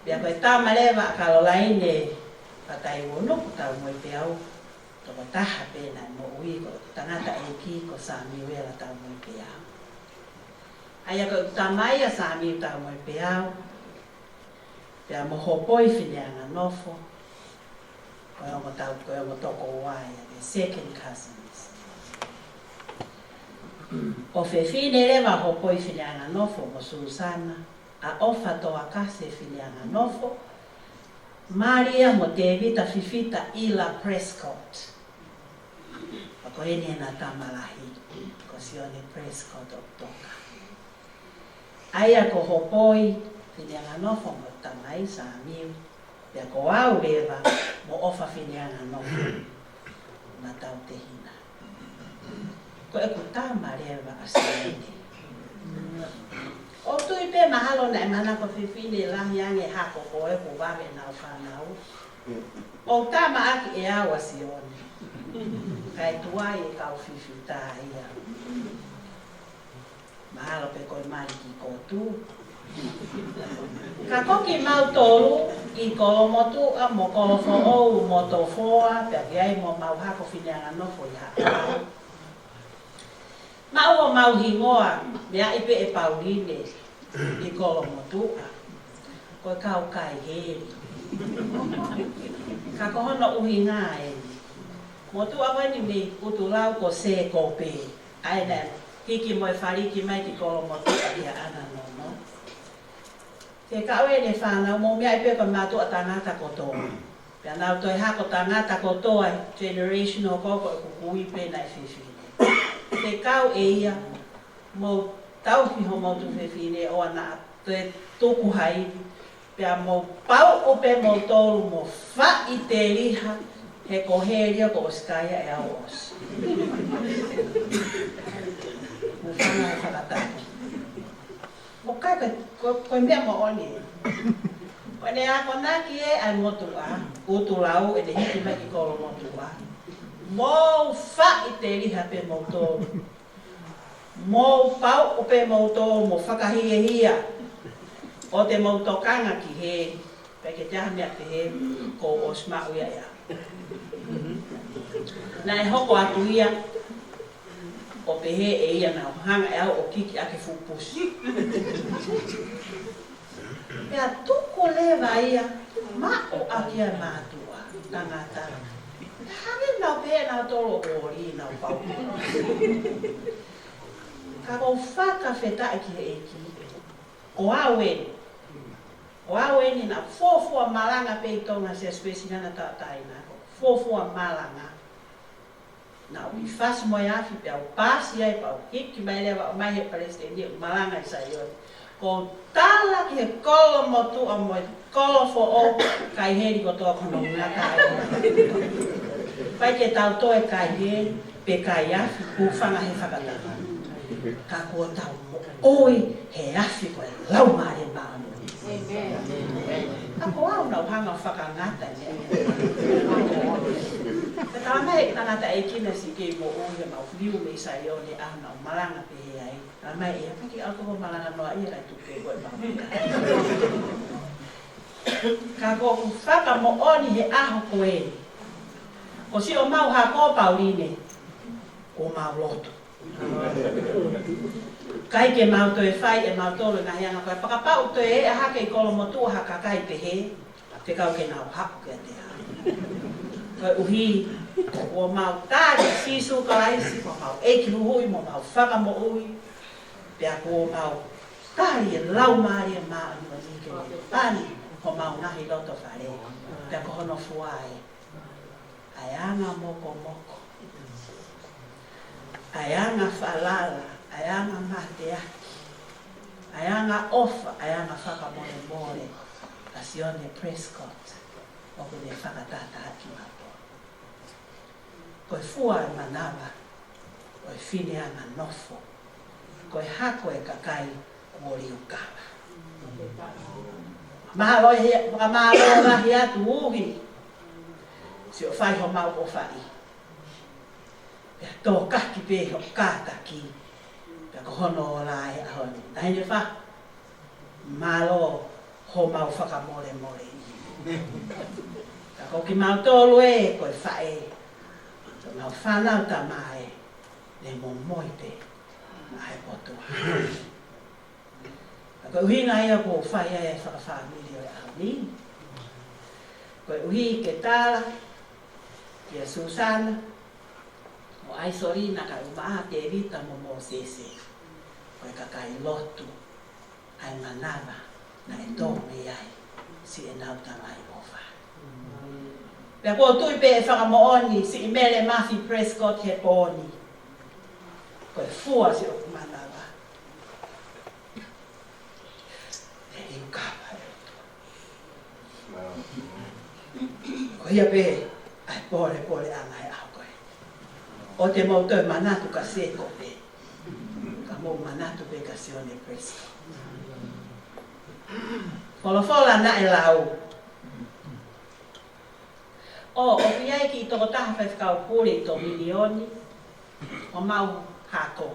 Pea ko e tama leva ʻa Kalolaine Fataiuonuku Taumoepeau, tokotaha pē naʻe moʻui, ko e tangataʻeiki ko Samiuela Taumoepeau. ʻA ia ko e tamai ʻa Samiu Taumoepeau, pea mo Hopoi Fineanganofo, ko e ongo tau, ko e ongo tokoua ia, the second cousins. ʻOfefine leva ʻa Hopoi Fineanganofo mo Susana, ʻa ʻOfa Toakase Fineanganofo, mali ia mo Tēvita Fifita ʻIla Prescott. Pea ko eni ʻena tama lahi, ko Sione Prescott ʻo Toka. ʻA ia ko Hopoi Fineanganofo mo e tamai Samiu, pea ko au leva mo ʻOfa Fineanganofo, ma tau tehina. Ko ʻeku tama leva ʻa Sione. ʻOku ou tui pē mahalo naʻe manako fefine lahi ange hako ko ē kuo vave ʻenau fānau. ʻOku ou tamaʻaki ʻe au ʻa Sione. Kae tuai e kau fifita ia. Mahalo pē ko e mali ki Kotu. Ka ko kimautolu ʻi Kolomotuʻa mo Kolofoʻou mo Tofoa, pea ʻi ai mo mau hako Fineanganofo ʻi Haʻa. Maʻu homau hingoa, meaʻi pē ʻe Pauline ʻi Kolomotuʻa, ko e kau kai heli. Ka ko hono ʻuhinga eni. Motuʻa ko eni mei ʻUtulau ko Sēkope. ʻA ia naʻe hiki mo e faliki mai ki Kolomotuʻa ki ʻAʻana nono. Fekau ʻene fānau mo meaʻi pē ko e mātuʻa tangata kotoa. Pea nau toe hako tangata kotoa, generation hoko ko ʻeku kui pē naʻe fefine. Fekau ʻe ia, mou tauhi homou tuofefine ʻoua naʻa toe tuku ha ivi. Pea mou pauʻu pē moutolu mo faʻiteliha, he ko heli ia kuo ʻosi kai ia ʻe au ʻosi. Mo fana e fakatapu. Mo kai ko, ko, ko e meʻa moʻoni ē. Ko ʻene akonaki ē ʻa e motuʻa, ʻUtulau, ʻene hiki mai ki Kolomotuʻa. Mou faʻiteliha pē moutolu. Mou pauʻu pē moutolu, mou fakahiahia. ʻOua te mou tokanga ki heli. Pea ke te aha meʻa pehē, kuo ʻosi maʻu ia ʻe au. Naʻe hoko atu ia, ʻo pehē ʻe ia naʻa ku hanga ʻe au ʻo kiki ʻaki e fuʻu pusi. Pea tuku leva ia, maʻu ʻaki ʻe he mātuʻa tangata. Hangē naʻa nau pehē nautolu ʻoku ʻoli, naʻa nau pau. Ka ʻoku ou fakafetaʻi ki he ʻEiki. Ko au eni. Ko au eni naʻa ku fuofua malanga pē ʻi Tonga, Siasi Uēsiliana Tauʻatāina. Fuofua malanga. Naʻa ku ʻi fasi mo e afi pea u paasi ai, pea u hiki mai leva ʻo ʻomai he palesiteni ʻeku malanga ʻi Saione. Ko e tala ki he kolo motuʻa mo e kolo foʻou, kai heli kotoa ko hono ngata ai. ʻIkai ke tau toe kai heli, pe kai afi, hūfanga he fakataha. Ka kuo tau moʻui he afi ko e Laumālie Māʻoniʻoni. Ka ko au naʻa ku hanga ʻo fakangata ia. Ka tala mai ʻe he tangataʻeiki naʻe siʻi kei moʻui he mau liu mei Saione, ʻa naʻa ku malanga pehē ai. Tala mai ʻe ia, piki au toko malanga noa ia, kae tuku pē koe pau. Ka ʻoku ou fakamoʻoni he ʻaho ko eni, ko siʻomau hako, Pauline, kuo mau lotu. ʻIkai ke mau toe fai ʻe mautolu e ngaahi anga ko ē. Fakapapau toe ʻi ai ha kei kolo motuʻa ha kakai pehē, fekau ke nau haʻu kiate au. Koeʻuhi, kuo mau tali Sīsū Kalaisi ko homau ʻEiki Huhuʻi mo homau Fakamoʻui. Pea kuo mau tali e Laumālie Māʻoniʻoni ke ne pani homau ngaahi loto fale. Pea ko hono fua ē, ʻa e anga mokomoko, ʻa e anga falala, ʻa e anga mateaki, ʻa e anga ʻofa, ʻa e anga fakamolemole ʻa Sione Prescott ʻoku ne fakatātā kimautolu. Ko e fua e manava ʻo e fineanganofo, ko e hako e kakai kuo liukava. Mahalo ʻe he, fakamālō lahi atu Uhi, siʻo fai homau ʻofaʻi. Pea tokaki pē hoʻo kātaki, pea ko hono ola e ʻaho ni. Taʻahine Fahu, mālō homau fakamolemole. Ka ko kimautolu ē, ko e faʻē, ko homau fānau tama ē, ne momoi pē ʻa e ʻOtua. Ka ko e ʻuhinga ia ʻoku ou fai ai e fakafāmili ʻo e ʻaho ni. Koeʻuhi ke tala kia Susana, mo ʻAisolina, kae ʻumaʻā Tēvita mo Mōsese, ko e kakai lotu, ʻa e manava naʻe tō mei ai siʻenau tamai ʻofa. Pea ʻoku ou tui pē ʻe fakamoʻoni siʻi Mele Mafi Prescott he pō ni, ko e fua siʻoku manava, ʻe liukava ʻe he ʻOtua. Ko ia pē ʻa e polepole ʻa e ʻaho ko ē. ʻOua te mou toe manatu kia Sēkope, ka mou manatu pē kia Sione Prescott. Folofola naʻe lau, ʻo, ʻoku ʻi ai e kiʻi tokotaha faifekau pule ʻi Tōminioni, homau hako.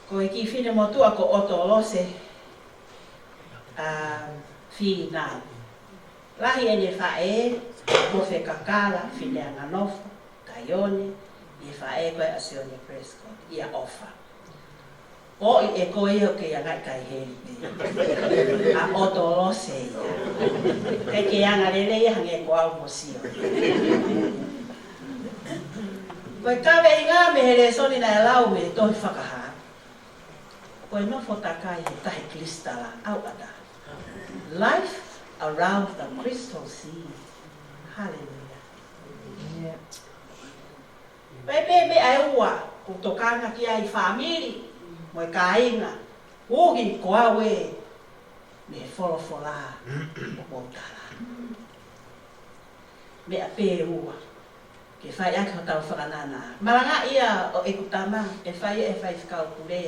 Ko e kiʻi finemotuʻa ko ʻOtolose, ʻa, Fīnau. Lahi ʻene faʻē, ko Fekakala Fineanganofo, Taione, ʻi he faʻē ko ē ʻa Sione Prescott, ʻia ʻOfa. ʻOi, ʻe ko ia ʻoku kei anga kai heli pē. ʻA ʻOtolose ia. ʻIkai ke anga lelei ia hangē ko au mo Sio. Ko e kaveinga mei he lēsoni naʻe lau mei he tohi Fakahā, ko e nofo takai he tahi kilisitala ʻauʻata. Life around the crystal sea. Hallelujah. Pea pē meʻa ʻe ua ʻoku ou tokanga ki ai, fāmili mo e kāinga, Uhi, ko au ē, mei he folofola ʻoku ou tala. Meʻa pē ʻe ua ke fai ʻaki hotau fakananā. Malangaʻi ia ʻo ʻeku tama, ʻe fai, ʻe fai faifekau pule.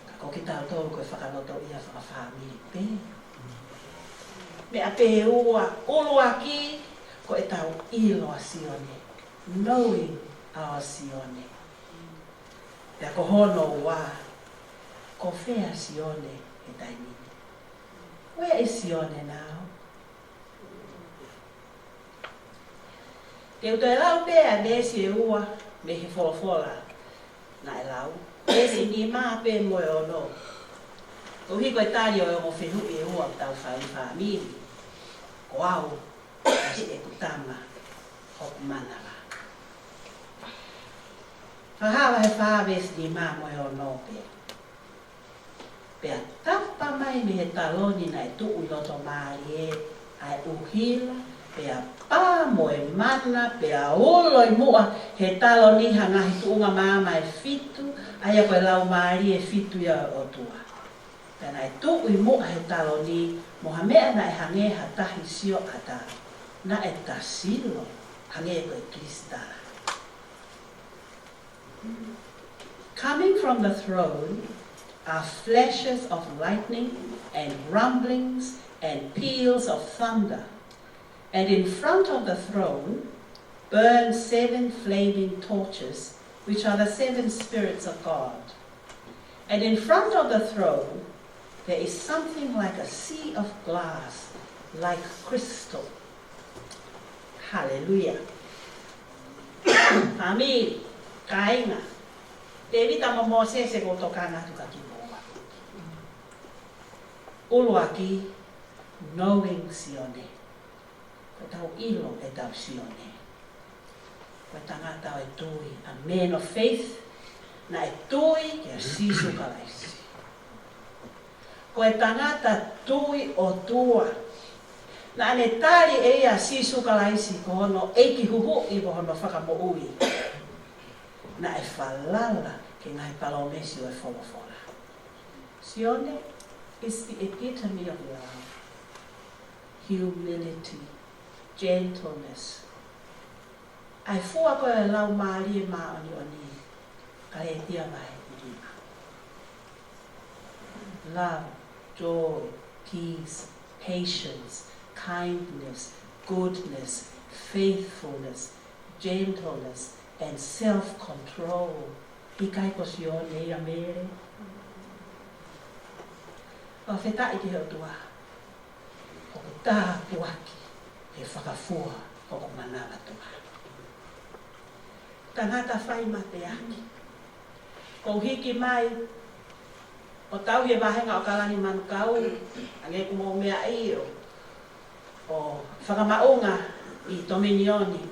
Ka ko kitautolu ko e fakalotoʻia fakafāmili pē. Meʻa pē ʻe ua, ʻuluaki, Ko ʻetau ʻilo ʻa Sione, knowing our Sione. Pea ko hono ua, ko fē ʻa Sione he taimi ni? Where is Sione now? Te u toe lau pē ʻa e veesi ʻe ua mei he folofola naʻe lau. Veesi nima pē mo e ono. Koeʻuhi ko e tali ʻo e ongo fehuʻi ʻe ua ʻoku tau fai, fāmili. Ko au, kasi ʻeku tama, hoku manava. Fakahā vahe fā veesi nima mo e ono pē. Pea tapa mai mei he taloni naʻe tuʻu ʻi loto mālie ʻa e ʻuhila, pea pā mo e mana, pea ulo ʻi muʻa he taloni ha ngaahi tuʻunga maama ʻe fitu, ʻa ia ko e laumālie ʻe fitu ia ʻo e ʻOtua. Pea naʻe tuʻu ʻi muʻa he taloni mo ha meʻa naʻe hangē ha tahi sioʻata, naʻe tasilo hangē ko e kilisitala. Coming from the throne are flashes of lightning and rumblings and peals of thunder. And in front of the throne burn seven flaming torches, which are the seven spirits of God. And in front of the throne there is something like a sea of glass, like crystal. Haleluia. Fāmili, kāinga, Tēvita mo Mōsese, ʻoku ou tokanga atu kia kimoua. ʻUluaki, knowing Sione. Ko ʻetau ʻilo ʻetau Sione. Ko e tangata ʻo e tui, a man of faith, naʻe tui kia Sīsū Kalaisi. Ko e tangata tui ʻOtua. Naʻa ne tali ʻe ia ʻa Sīsū Kalaisi ko hono ʻEiki Huhuʻi mo hono Fakamoʻui. Naʻe falala ki he ngaahi palōmesi ʻo e folofola. Sione is the epitome of love, humility, gentleness. ʻA e fua ko ē ʻo e Laumālie Māʻoniʻoni, Kalētia vahe nima. Love, joy, peace, patience, kindness, goodness, faithfulness, gentleness, and self-control. ʻIkai ko Sione ia, Mele? Fakafetaʻi ki he ʻOtua. ʻOku tāpuaki he fakafua hoku manava, ʻOtua. Tangata fai mateaki. Ko u hiki mai ʻo tauhi e vāhenga ʻo Kalani Manukau, hangē ko hoʻomou meaʻi, ʻo, ʻo fakamaʻunga ʻi Tominioni.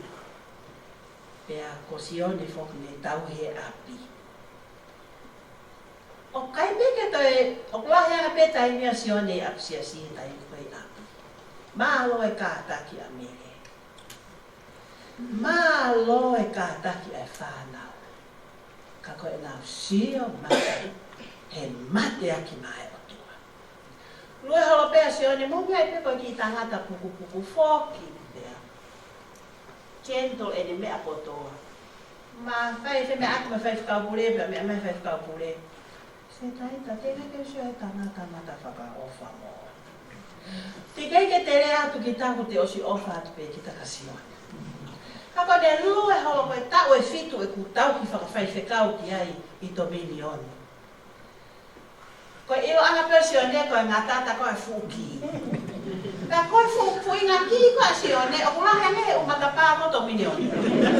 Pea ko Sione foki ne tauhi e ʻapi. ʻOku ʻikai pē ke toe, ʻoku lahi ange pē taimi ʻa Sione ʻi ʻapi siasi he taimi ko ē ʻi ʻapi. Mālō e kātaki ʻa Mele. Mālō e kātaki ʻa e fānau. Ka ko ʻenau sio mai he mateaki maʻa e ʻOtua. Lue holo pē ʻa Sione, mou meaʻi pē ko e kiʻi tangata pukupuku foki pē. Gentle ʻene meʻa kotoa. Mou fai e meʻa atu mei he faifekau pule, pea meʻa mai faifekau pule. Sētaita, teʻeki ke u sio he tangata mata fakaʻofa mo. Teʻeki ke te lea atu kitautolu, te ʻosi ʻofa atu pē kita kia Sione. Ka ko ʻene lue holo ko e taʻu ʻe fitu ʻeku tauhi fakafaifekau ki ai ʻi Tominioni. Ko e ʻiloʻanga pē ʻo Sione ko e ngata atu ko e fuʻu kī. Pea ko e fuʻu, fuʻu inga kī ko ē ʻa Sione, ʻoku lahi ange he ʻū matapā ko Tominioni.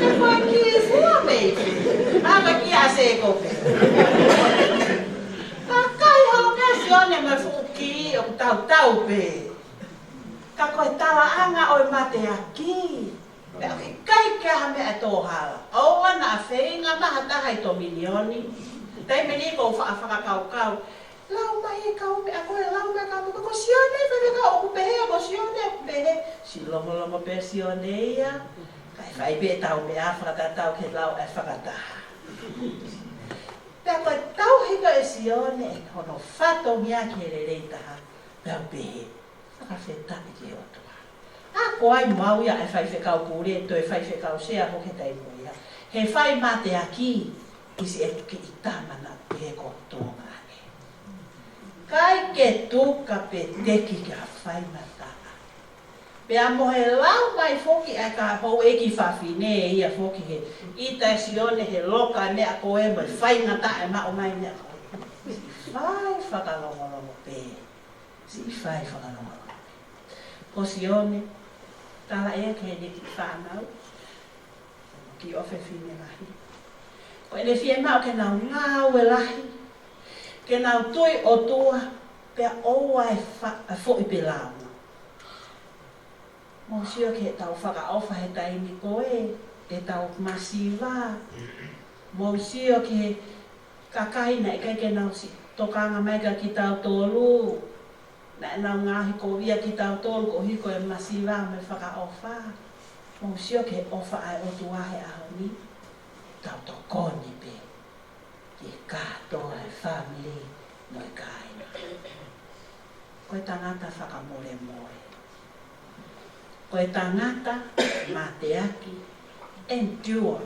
He ko e kī fua pē. Pea ko e kī ʻa Sēkope. Pea kai holo pē ʻa Sione mo e fuʻu kī ʻoku tautau pē. Ka ko e talaʻanga ʻo e mateaki. Pea ʻoku ʻikai ke ʻi ai ha meʻa ʻe tō hala. ʻOua naʻa feinga mai ha taha ʻi Tominioni. Taimi ni ko u faʻa fakakaukau. Lau mai e kau meʻa ko ē, lau mai e kau meʻa ko ē, ko Sione pē ʻoku pehē, ko Sione ʻoku pehē. Siʻi longolongo pē ʻa Sione ia. Kae fai pē ʻetau meʻa fakatatau ki he lau ʻa e fakataha. Pea ko e tauhi ko ē ʻa Sione, hono fatongia ki he lelei taha. Pea pehē. Fakafetaʻi ki he ʻOtua. ʻA, ko ai mau ia e faifekau pule, toe faifekau sea hoki he taimi ko ia. He fai mateaki, ʻi siʻeku kiʻi tama naʻe pehē ko Tonga ange. ʻIkai ke tuku pē teki ke fai mataʻa. Pea mo e lau mai foki ʻa e kau houʻeiki fafine ia foki he ʻita ʻe Sione he loka e meʻa ko ē mo e faingataʻa e maʻu mai meʻa ko ē. Fai fakalongolongo pē. Siʻi fai fakalongolongo pē. Ko Sione, tala ē ki heʻene kiʻi fānau, kiʻi ʻofefine lahi. Ko ʻene fiemaʻu ke nau ngāue lahi, ke nau tui ʻOtua, pea ʻoua ʻe fa-, ʻe foʻi pē lāunga. Mou sio ki heʻetau fakaʻofa he taimi ko ē, ʻetau masiva. Mou sio ki he kakai naʻe ʻikai ke nau siʻi tokanga mai kia kitautolu. Naʻa nau ngaohikovia kitautolu koeʻuhi ko e masiva mo e fakaʻofa. Mou sio ki he ʻofa ʻa e ʻOtua he ʻaho ni. Tau tokoni pē ki he kātoa e fāmili mo e kāinga. Ko e tangata fakamolemole. Ko e tangata mateaki, endure.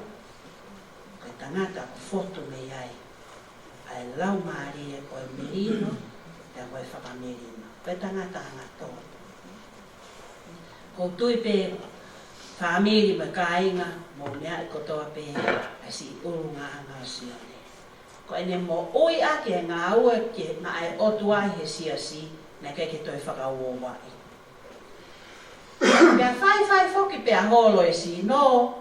Ko e tangata ʻoku fotu mei ai ʻa e laumālie ʻo e melino, pea mo e fakamelino. Ko e tangata angatonu. ʻOku ou tui pē fāmili mo e kāinga, mou meaʻi kotoa pē ʻa e siʻi ʻulungaanga ʻo Sione. Ko ʻene moʻui ʻaki e ngāue ke maʻa e ʻOtua ʻi he siasi, naʻe ʻikai ke toe fakauouaʻi. Pea faifai foki pea holo e sino.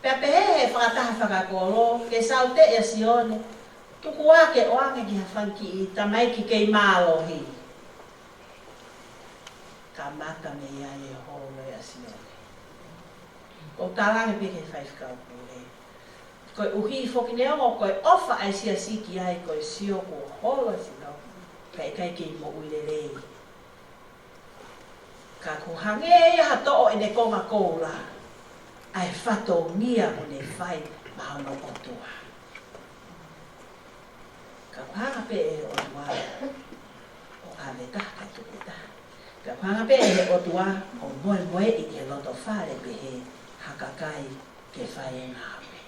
Pea pehē he fakataha fakakolo, ke sauteʻi ʻa Sione, tuku ā ke ʻoange ki ha fanga kiʻi tamaiki kei mālohi. Kamata mei ai e holo ʻa Sione. ʻOku ou talaange pē ki he faifekau pule. Koeʻuhi foki neongo ko e ʻofa ʻa e siasi ki ai, ko e sio kuo holo e sino, ka ʻikai ke moʻui lelei. Ka ʻoku hangē ia ha toʻo ʻene konga koula, ʻa e fatongia kuo ne fai maʻa hono ʻOtua. Ka ʻoku hanga pē ʻe he ʻOtua ʻo ʻave taha kae tuku taha. Ka ʻoku hanga pē ʻe he ʻOtua ʻo moemoeʻi ki he loto fale pehē ha kakai ke fai e ngāue.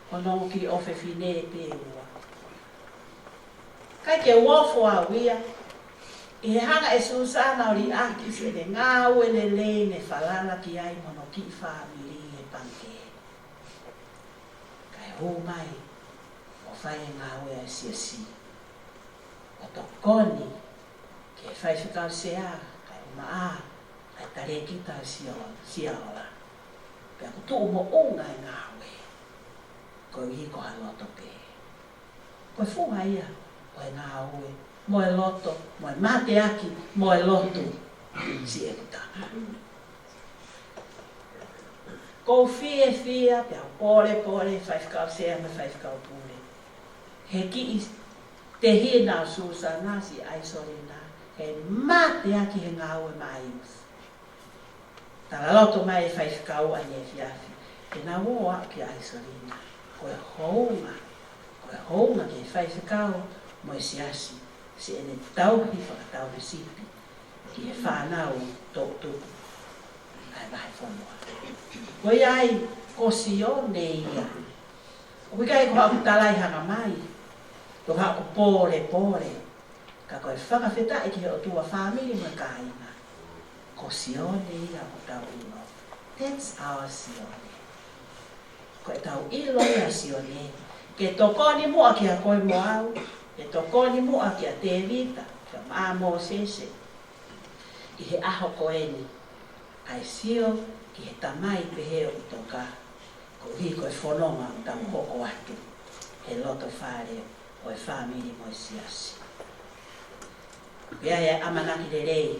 Hono kiʻi ʻofefine pē ua. ʻIkai ke u ofo au ia, ʻi he hanga ʻe Susana ʻo liʻaki siʻene ngāue lelei ne falala ki ai mo hono kiʻi fāmili he pangikē. Kae hū mai ʻo fai e ngāue ʻa e siasi. ʻO tokoni ki he faifekau sea, kae ʻumaʻā ʻa e talēkita Sia-, Siaola. Pea kuo tuʻu moʻunga e ngāue. Koeʻuhi ko ha loto pē. Ko e funga ia ʻo e ngāue, mo e loto, mo e mateaki, mo e lotu. Siʻeku tama. ʻOku ou fiefia, pea u pōlepole, faifekau sea mo e faifekau pule. He kiʻi tehina ʻo Susana, siʻi ʻAisolina, he mateaki he ngāue maʻa e youth. Talaloto mai e faifekau ʻaneefiafi, ke nau ō ʻo kia ʻAisolina. Ko e hounga, ko e hounga ki he faifekau mo e siasi, siʻene tauhi fakatauhisipi ki he fānau toʻutupu ʻa e vahefonua. Ko ia ai, ko Sione ia. ʻOku ʻikai ko haʻaku talaihanga mai, ko haʻaku pōlepole, ka ko e fakafetaʻi ki he ʻOtua, fāmili mo e kāinga. Ko Sione ia ʻoku tau ʻilo. That's our Sione. Ko ʻetau ʻilo ia Sione. Ke tokoni muʻa kia koe mo au, ke tokoni muʻa kia Tēvita, kia Mā Mōsese. ʻI he ʻaho ko eni, ʻa e sio ki he tamai pehē ʻoku toka, koeʻuhi ko e fononga ʻoku tau hoko atu he loto fale ʻo e fāmili mo e siasi. Pea ʻi ai e ʻamanaki lelei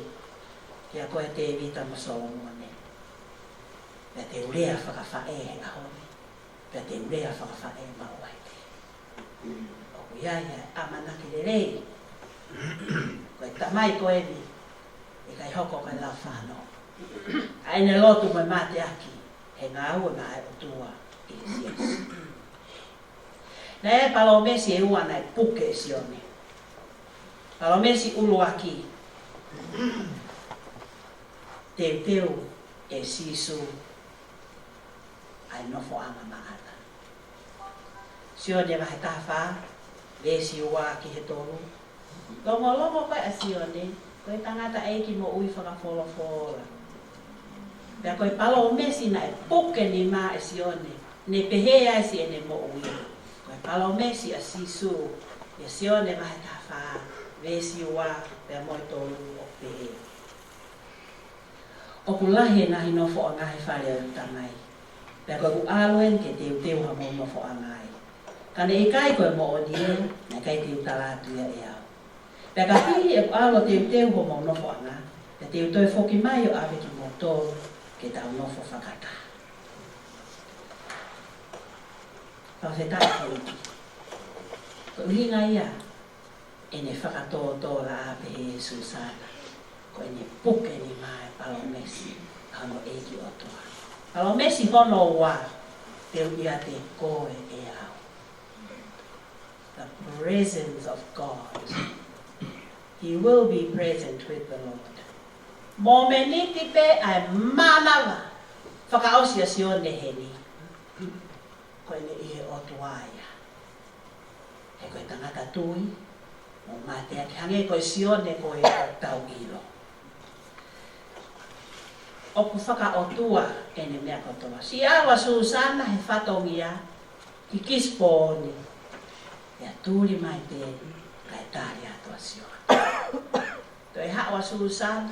kia koe Tēvita mo Solomone. Pea te u lea fakafaʻē he ʻaho ni. Pea te u lea fakafaʻē maʻu ai pē. ʻOku ʻi ai e ʻamanaki lelei. Ko e tamai ko eni, ʻikai hoko ko e lafano. ʻA ʻene lotu mo e mateaki, he ngāue maʻa e ʻOtua ʻi he siasi. Naʻe palōmesi ʻe ua naʻe puke ʻe Sione. Palōmesi ʻuluaki, teuteu ʻe Sīsū ʻa e nofoʻanga maʻata. Sione vahe taha fā, veesi ua ki he tolu. Longolongo ko ē ʻa Sione, ko Ko e tangataʻeiki moʻui fakafolofola. Pea ko e palōmesi naʻe puke nima ʻe Sione, ne pehē ai siʻene moʻui. Ko e palōmesi ʻa Sīsū, ʻia Sione vahe taha fā, veesi ua, pea mo e tolu ʻoku pehē: ʻOku lahi e ngaahi nofoʻanga he fale ʻo ʻeku Tamai. Pea ko ʻeku ʻalu eni ke teuteu hamou nofoʻanga ai. Ka ne ʻikai ko e moʻoni ia, naʻe ʻikai te u tala atu ia ʻe au. Pea ka hili ʻeku ʻalu ʻo teuteu homou nofoʻanga, pea te u toe foki mai ʻo ʻave kimoutolu ke tau nofo fakataha. Fakafetaʻi ki he ʻEiki. Ko e ʻuhinga ia ʻene fakatōtōlaʻā pehē ʻe Susana, ko ʻene puke nima e palōmesi ʻa hono ʻEiki ʻOtua. Palōmesi hono ua, te u ʻiate koe ʻe au. The presence of God. He will be present with the Lord. Mōmeniti pē ʻa e mānava fakaʻosi ʻa Sione heni, ko ʻene ʻi he ʻOtua ia. He ko e tangata tui mo mateaki, hangē ko Sione ko ē ʻoku tau ʻilo. ʻOku fakaʻotua ʻene meʻa kotoa. Siʻi ʻalu ʻa Susana he fatongia ki Kisipooni, pea tuli mai pē, kae tali atu ʻa Sione. Toe haʻu ʻa Susana,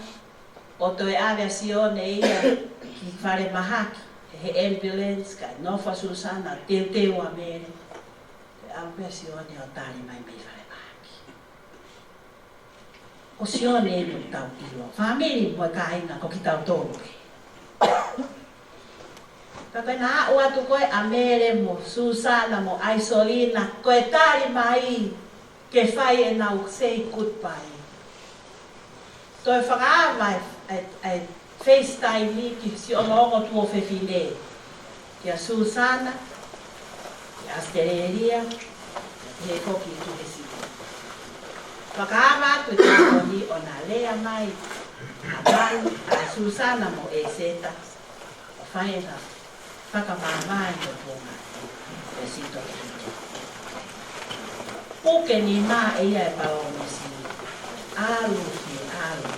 ʻo toe ʻave ʻa Sione ia ki falemahaki, he ambulance, kae nofo ʻa Susana ʻo teuteu ʻa Mele. Toe ʻalu pē ʻa Sione ʻo tali mai mei falemahaki. Ko Sione eni ʻoku tau ʻilo. Fāmili mo e kāinga, ko kitautolu pē. Ka ko ʻena aʻu atu ko ē ʻa Mele mo Susana mo ʻAisolina, ko e tali mai ke fai ʻenau say goodbye. Toe fakaava e, e, e FaceTime ki siʻono ongo tuofefine, kia Susana, ki ʻAositelēlia, he foki ki he siʻi. Fakaava atu e tokoni ʻo na lea mai ʻa Manu, ʻa Susana mo ʻEseta, ʻo fai ʻena fakamāvae mo tuonga e sito. Puke nima ʻe ia e palōmesi, ʻalu ki he ʻalu.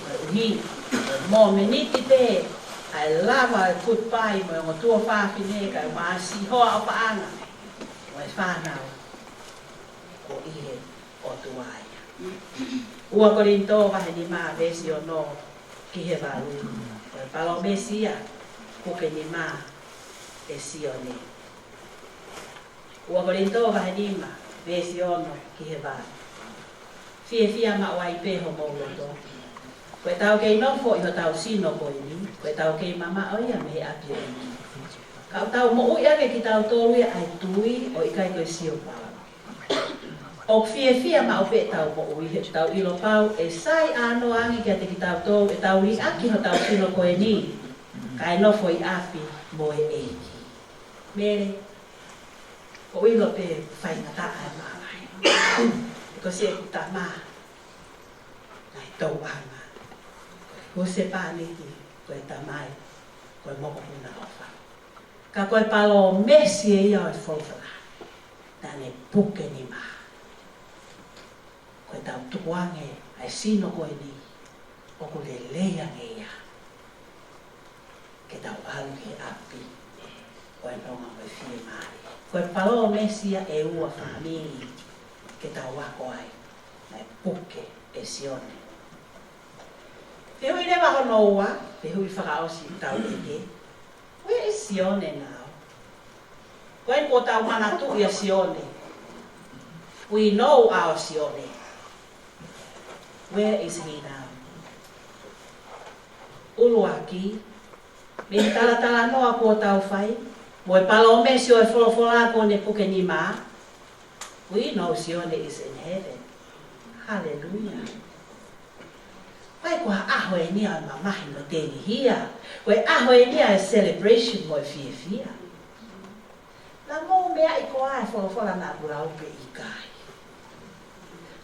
Koeʻuhi, mōmeniti pē ʻa e lava e goodbye mo e ongo tuofāfine kae ʻumaʻā siʻi hoa ʻo paʻanga mo e fānau, ko ʻi he ʻOtua ia. Ua Kolinitō vahe nima veesi ono ki he valu. Ko e palōmesi ia, puke nima ʻe Sione. Ua Kolinitō vahe nima veesi ono ki he valu. Fiefia maʻu ai pē homou loto. Ko ʻetau kei nofo ʻi hotau sino ko eni, ko ʻetau kei mamaʻo ia mei he ʻapi ʻo e ʻEiki. Ka ʻoku tau moʻui ʻaki kitautolu ia ʻa e tui ʻo ʻikai ko e siopau. ʻOku fiefia maʻu pē ʻetau moʻui he ʻoku tau ʻilo pau ʻe sai ʻānoa ange kiate kitautolu ʻetau liʻaki hotau sino ko eni, kae nofo ʻi ʻapi mo e ʻEiki. Mele, ʻoku ou ʻilo pē faingataʻa e māmani. He ko siʻeku tama naʻe tauʻanga, ko e husepāniti, ko e tamai, ko e mokopuna ʻofa. Ka ko e palōmesi ʻe ia ʻo e folofola, naʻa ne puke nima. Ko ʻetau tukuange ʻa e sino ko eni, ʻoku lelei ange ia ke tau ʻalu ki he ʻapi ʻo e nonga mo e fiemālie. Ko e palōmesi ia ʻe ua, fāmili, ke tau ako ai, naʻe puke ʻe Sione. Fehuʻi leva hono ua, fehuʻi fakaʻosi ʻoku tau ʻeke: Where is Sione now? Ko eni kuo tau manatuʻi ʻa Sione. We know our Sione. Where is he now? ʻUluaki, mei he talatalanoa kuo tau fai, mo e palōmesi ʻo e folofola kuo ne puke nima, we know Sione is in heaven. Hallelujah. Pea ko e ʻaho eni ia ʻo e mamahi mo e tengihia. Ko e ʻaho eni ia ʻo e celebration mo e fiefia. Naʻa mou meaʻi koā e folofola naʻa ku lau pe ʻikai?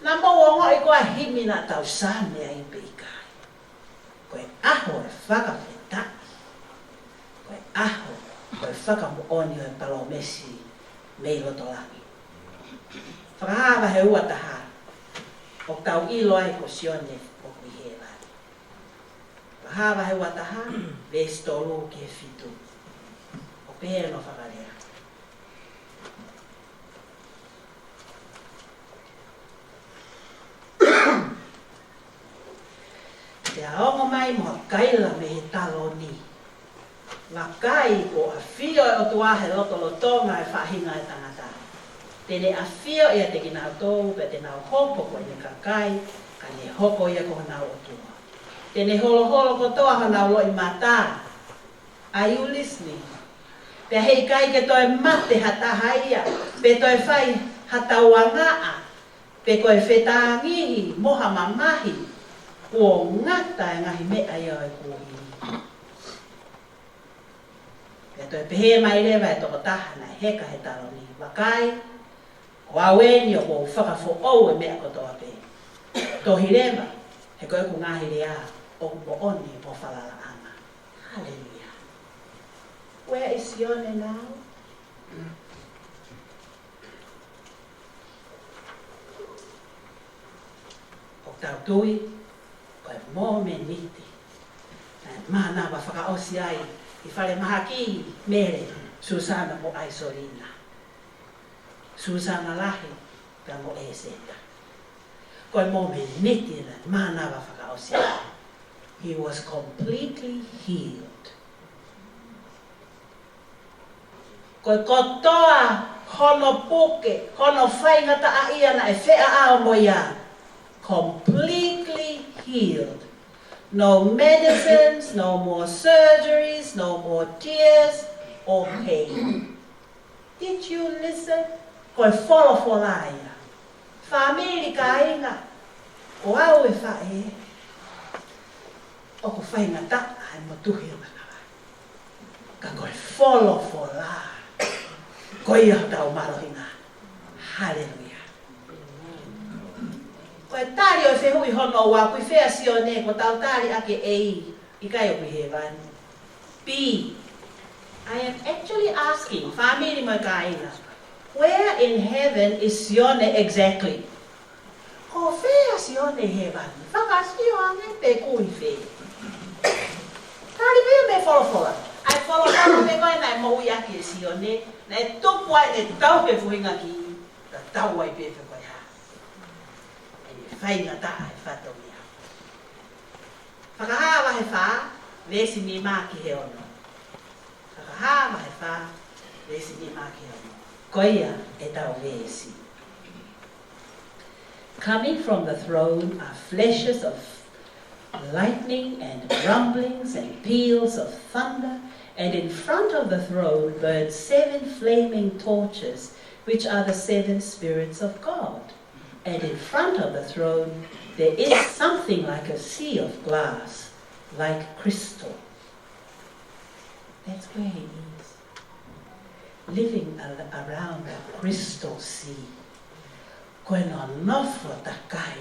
Naʻa mou ongoʻi koā e himi naʻa tau saame ai pe ʻikai? Ko e ʻaho ʻo e fakafetaʻi. Ko e ʻaho ʻo e fakamoʻoni ʻo e palōmesi mei loto langi. Fakahā vahe ua taha, ʻoku tau ʻilo ai ko Sione ʻoku ʻi hēvani. Fakahā vahe ua taha, veesi tolu ki he fitu. ʻOku pehē hono fakalea. Pea ongo mai mo ha kaila mei he taloni. Vakai, kuo ʻafio ʻa e ʻOtua he lotolotonga ʻo e faʻahinga ʻo e tangata. Te ne ʻafio ʻiate kinautolu, pea te nau hoko ko ʻene kakai, ka ne hoko ia ko honau ʻOtua. Te ne holoholo kotoa honau loʻimata. Are you listening? Pea heʻikai ke toe mate ha taha ia, pe toe fai ha tauangaʻa, pe ko e fetāngihi mo ha mamahi, kuo ngata e ngaahi meʻa ia ʻo e kuohili. Pea toe pehē mai leva e tokotaha naʻe heka he taloni, vakai, ko au eni ʻoku ou fakafoʻou e meʻa kotoa pē. Tohi leva, he ko ʻeku ngaahi lea ʻoku moʻoni mo falalaʻanga. Haleluia. Where is Sione now? ʻOku tau tui, ko e momeniti naʻe mānava fakaʻosi ai ʻi falemahaki Mele, Susana mo ʻAisolina. Susana lahi, pea mo ʻEseta. Ko e momeniti naʻe mānava fakaʻosi ai. He was completely healed. Ko e kotoa hono puke, hono faingataʻaʻia naʻe feʻaʻao mo ia. Completely healed. No medicines, no more surgeries, no more tears or pain. Did you listen? Ko e folofola ia. Fāmili, kāinga, ko au e faʻē, ʻoku faingataʻa e motuhi ʻo e manava. Ka ko e folofola, ko ia hotau mālohinga. Haleluia. Ko e tali ʻo e fehuʻi hono ua, ʻoku ʻi fē ʻa Sione, kuo tau tali ʻaki ʻe ʻi, ʻikai ʻoku ʻi hēvani. B, I am actually asking, fāmili mo e kāinga, where in heaven is Sione exactly? Ko fē ʻa Sione ʻi hēvani? Fakasio ange pe ʻoku ʻi fē. Tali pē mei he folofola. ʻA e folofola pē ko ē naʻe moʻui ʻaki ʻe Sione, naʻe tupu ai ʻene tauhi e fuʻu hinga ki, tatau ai pē pe ko e hā. ʻEne faingataʻa e fatongia. Fakahā vahe fā, veesi nima ki he ono. Fakahā vahe fā, veesi nima ki he ono. Ko ia ʻetau veesi. Coming from the throne are flashes of lightning and rumblings and peals of thunder, and in front of the throne burn seven flaming torches, which are the seven spirits of God. And in front of the throne, there is something like a sea of glass, like crystal. That's where he is. Living ar-, around a crystal sea. Ko e nonofo takai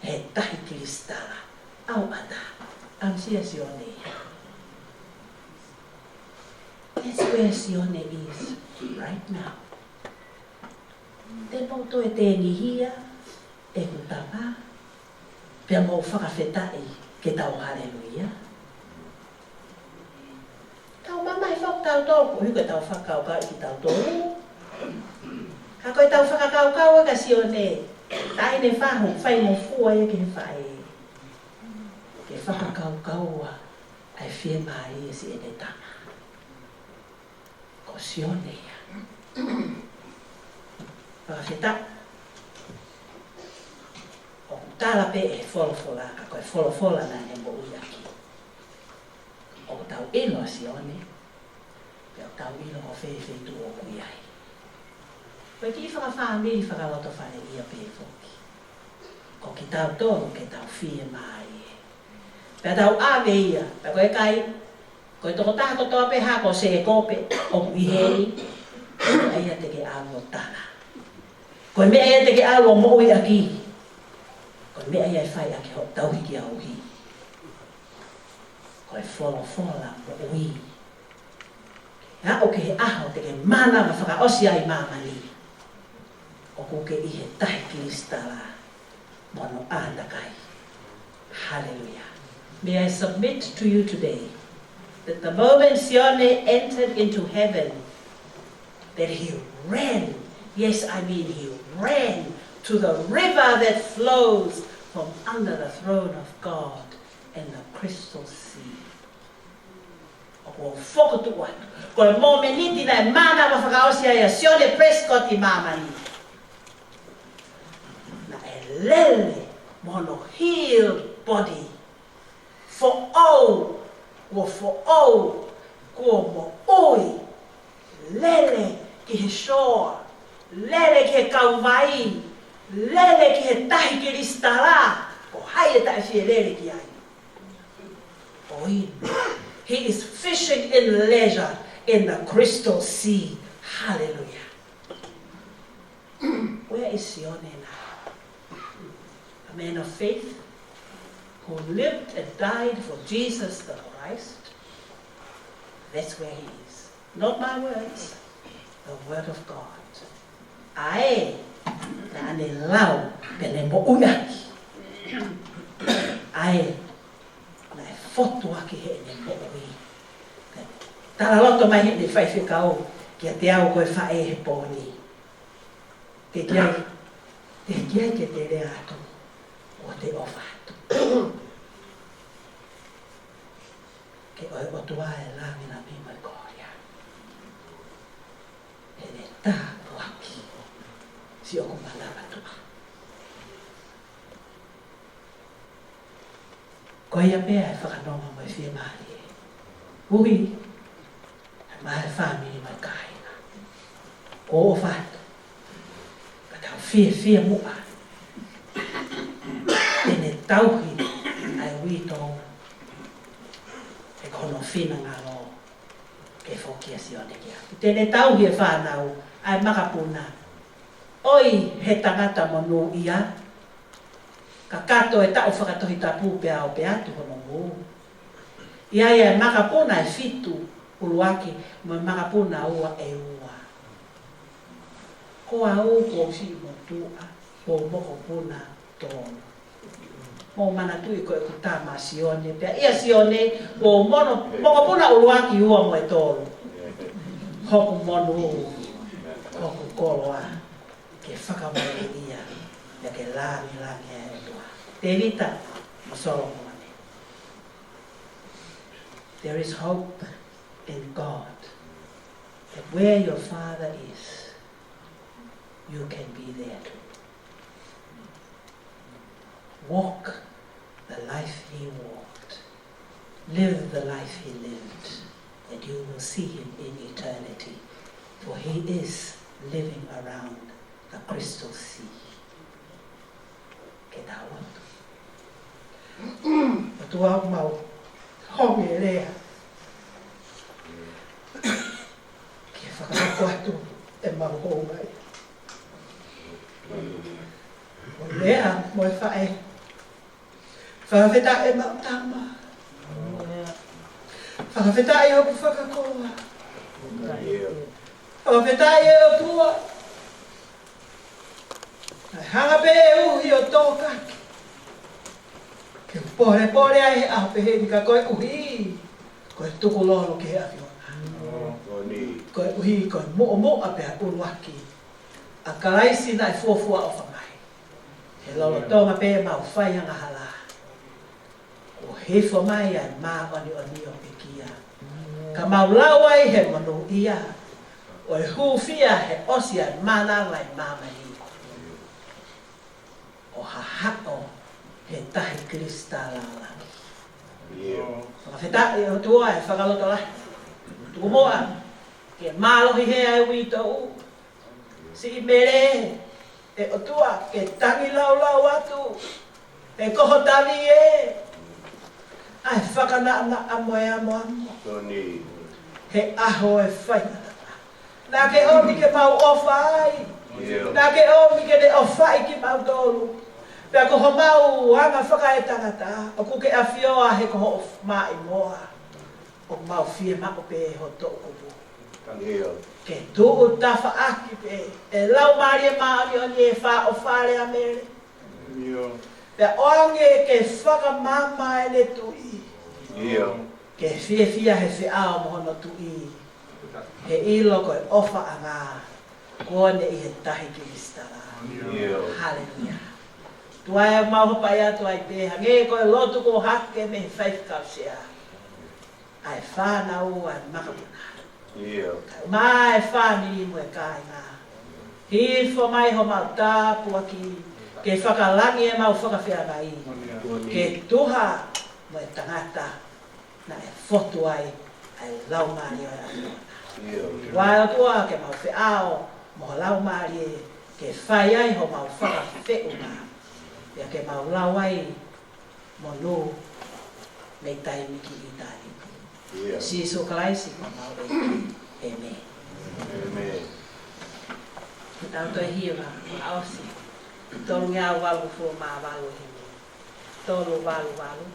he tahi kilisitala. ʻAuʻata, ʻamusia Sione ia. That's where Sione is right now. Te mou toe tengihia, ʻeku tama, pea mou fakafetaʻi ke tau haleluia. Tau mamahi foki tautolu, koeʻuhi ko ʻetau fakakaukau ʻi kitautolu. Ka ko ʻetau fakakaukau ʻa Sione, taʻahine fahu, faingofua ia ki he faʻē. Ke fakakaukau ʻa e fiemālie ʻa siʻene tama. Ko Sione ia. Fakafetaʻi. ʻOku tala pē ʻe he folofola, ka ko e folofola naʻa ne moʻui ʻaki. ʻOku tau ʻilo ʻa Sione, pea ʻoku tau ʻilo ko fē feituʻu ʻoku ʻi ai. Ko e kiʻi fakafāmili fakalotofale ia pē foki. Ko kitautolu ke tau fiemālie. Pea tau ʻave ia, pea ko e kai, ko e tokotaha kotoa pē hā ko Sēkope, ʻoku ʻi heni, ko e meʻa ia te ke ʻalu ʻo tala. Ko e meʻa ia te ke ʻalu ʻo moʻui ʻaki. Ko e meʻa ia ʻe fai ʻaki hoʻo tauhi ki he ʻuhi. Ko e folofola moʻui. Aʻu ki he ʻaho te ke mānava fakaʻosi ai māmani. ʻOku ke ʻi he tahi kilisitala mo hono ʻātakai. Hallelujah. May I submit to you today that the moment Sione entered into heaven, that he ran, yes, I mean he ran to the river that flows from under the throne of God and the crystal sea. ʻOku ou fokotuʻu atu, ko e momeniti naʻe mānava fakaʻosi ai ʻa Sione Prescott ʻi māmani, naʻe lele mo hono healed body. Foʻou, kuo foʻou, kuo moʻui. Lele ki he shore, lele ki he kauvai, lele ki he tahi kilisitala. Ko hai ʻe taʻe fie lele ki ai? ʻOi, he is fishing in leisure in the crystal sea. Hallelujah. Where is Sione now? A man of faith who lived and died for Jesus the Christ. That's where he is. Not my words, the word of God. ʻA ē naʻa ne lau pea ne moʻui ʻaki. ʻA ē naʻe fotu ʻaki heʻene moʻui. Talaloto mai heʻene faifekau kiate au ko e faʻē he pō ni. Ke kiai, ke kiai ke te lea atu, ʻo te ʻofa atu. Ke ʻoe ʻOtua ʻe lavelave mo e koloa. He ne tāpuaki siʻoku manava tuʻa. Ko ia pē ʻa e fakanonga mo e fiemālie. Ui, ʻa e maʻa e fāmili mo e kāinga. Ko e ʻofa atu. Ka tau fiefia muʻa. Te ne tauhi ʻa e uitou. He ko hono finangalo ke foki ʻa Sione ki ai. Te ne tauhi e fānau, ʻa e makapuna. ʻOi, he tangata monūʻia. Kakato e taʻu fakatohitapu pea ʻosi pē atu hono ngū. ʻI ai e makapuna ʻe fitu ʻuluaki, mo e makapuna ua ʻe ua. Ko au kuo u siʻi motuʻa, kuo u mokopuna tolu. Mou manatuʻi ko ʻeku tama Sione, pea ʻia Sione, kuo u mono, mokopuna ʻuluaki, ua mo e tolu. Hoku monū, hoku koloa, ke fakamoʻui ia, pea ke langilangiʻia e ʻOtua. Tēvita mo Solomone. There is hope in God, that where your father is, you can be there too. Walk the life he walked. Live the life he lived. And you will see him in eternity. For he is living around the crystal sea. Ke tau lotu. ʻOtua, mau honge lea ke fakahoko atu ʻemau houngaʻia. Mo e lea mo e faʻē. Fakafetaʻi ʻemau tama. Fakafetaʻi hoku fakakoloa. Fakafetaʻi ʻe ʻOtua. Naʻe hanga pē ʻe uhi ʻo tōkaki. Ke polepole ai he ʻaho pehē ni ka koeʻuhi ko e tukulolo ki he ʻAfiona. Koeʻuhi ko e muʻomuʻa pea ʻuluaki ʻa Kalaisi naʻe fuofua ʻofa mai. He lolotonga pē ʻemau fai angahala, kuo hifo mai ʻa e māʻoniʻoni ʻo pekia. Ka mau lau ai he monūʻia, ʻo e hūfia he ʻosi ʻa e mānava ʻi māmani. ʻO hahaʻo he tahi kilisitala ʻo langi. Fakafetaʻi ʻOtua e fakalotolahi. Tuku muʻa ke mālohi he ʻa e uitou. Siʻi Mele, ʻe ʻOtua, ke tangi laulau atu, ʻe ko ho tali ē, ʻa e fakanaʻanaʻa mo e amoamo. He ʻaho e faingataʻa. Naʻa ke ʻomi ke mau ʻofa ai. Naʻa ke ʻomi ke ne ʻofaʻi kimautolu. Pea ko homau anga fakaetangata, ʻoku ke ʻafioʻi he ko hoʻo maʻimoa. ʻOku mau fiemaʻu pē ho toʻukupu. Ke tuʻu tafaʻaki pē ʻe Laumālie Māʻoniʻoni e fā ʻo Fale ʻa Mele. Pea ʻoange ke fakamaama ʻene tuʻi. ʻIo. Ke fiefia he feʻao mo hono tuʻi. He ʻilo ko e ʻofaʻanga ko eni ʻi he tahi kilisitala. ʻIo. Haleluia. Tuai mau hapai atu ai pē, hangē ko e lotu kuo hake mei he faifekau sea. ʻA e fānau ʻa e makapuna. ʻIo. Kae ʻumaʻā e fāmili mo e kāinga. Hifo mai homau tāpuaki, ke fakalangi ʻemau fakafeangai. Ke tuha mo e tangata, naʻe fotu ai ʻa e Laumālie ʻo e ʻAfiona. ʻIo. Vae ʻOtua ke mau feʻao mo ho Laumālie, ke fai ai homau fakafeʻunga. Pea ke mau lau ai monū mei taimi ki ʻitāniti. ʻIo. Sīsū Kalaisi ko homau ʻEiki. ʻĒmeni. ʻĒmeni. Ke tau toe hiva, ʻa ʻosi. Tolungeau valungofulu mā valu himi. Tolu valu valu,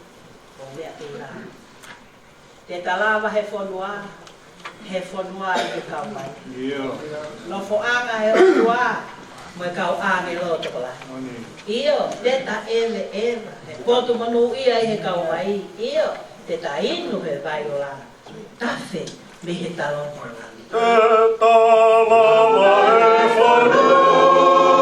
ʻo meʻa ke ila. Te ta lava he fonua, he fonua ʻi he kauvai. ʻIo. Nofoʻanga he ʻOtua, mo e kau ʻāngelo tokolahi. ʻIo, te ta ʻeveʻeva, he potu monūʻia ʻi he kauvai. ʻIo, te ta inu he vai ola. Tafe mei he taloni ʻo e Lami. Te ta lava he fonua.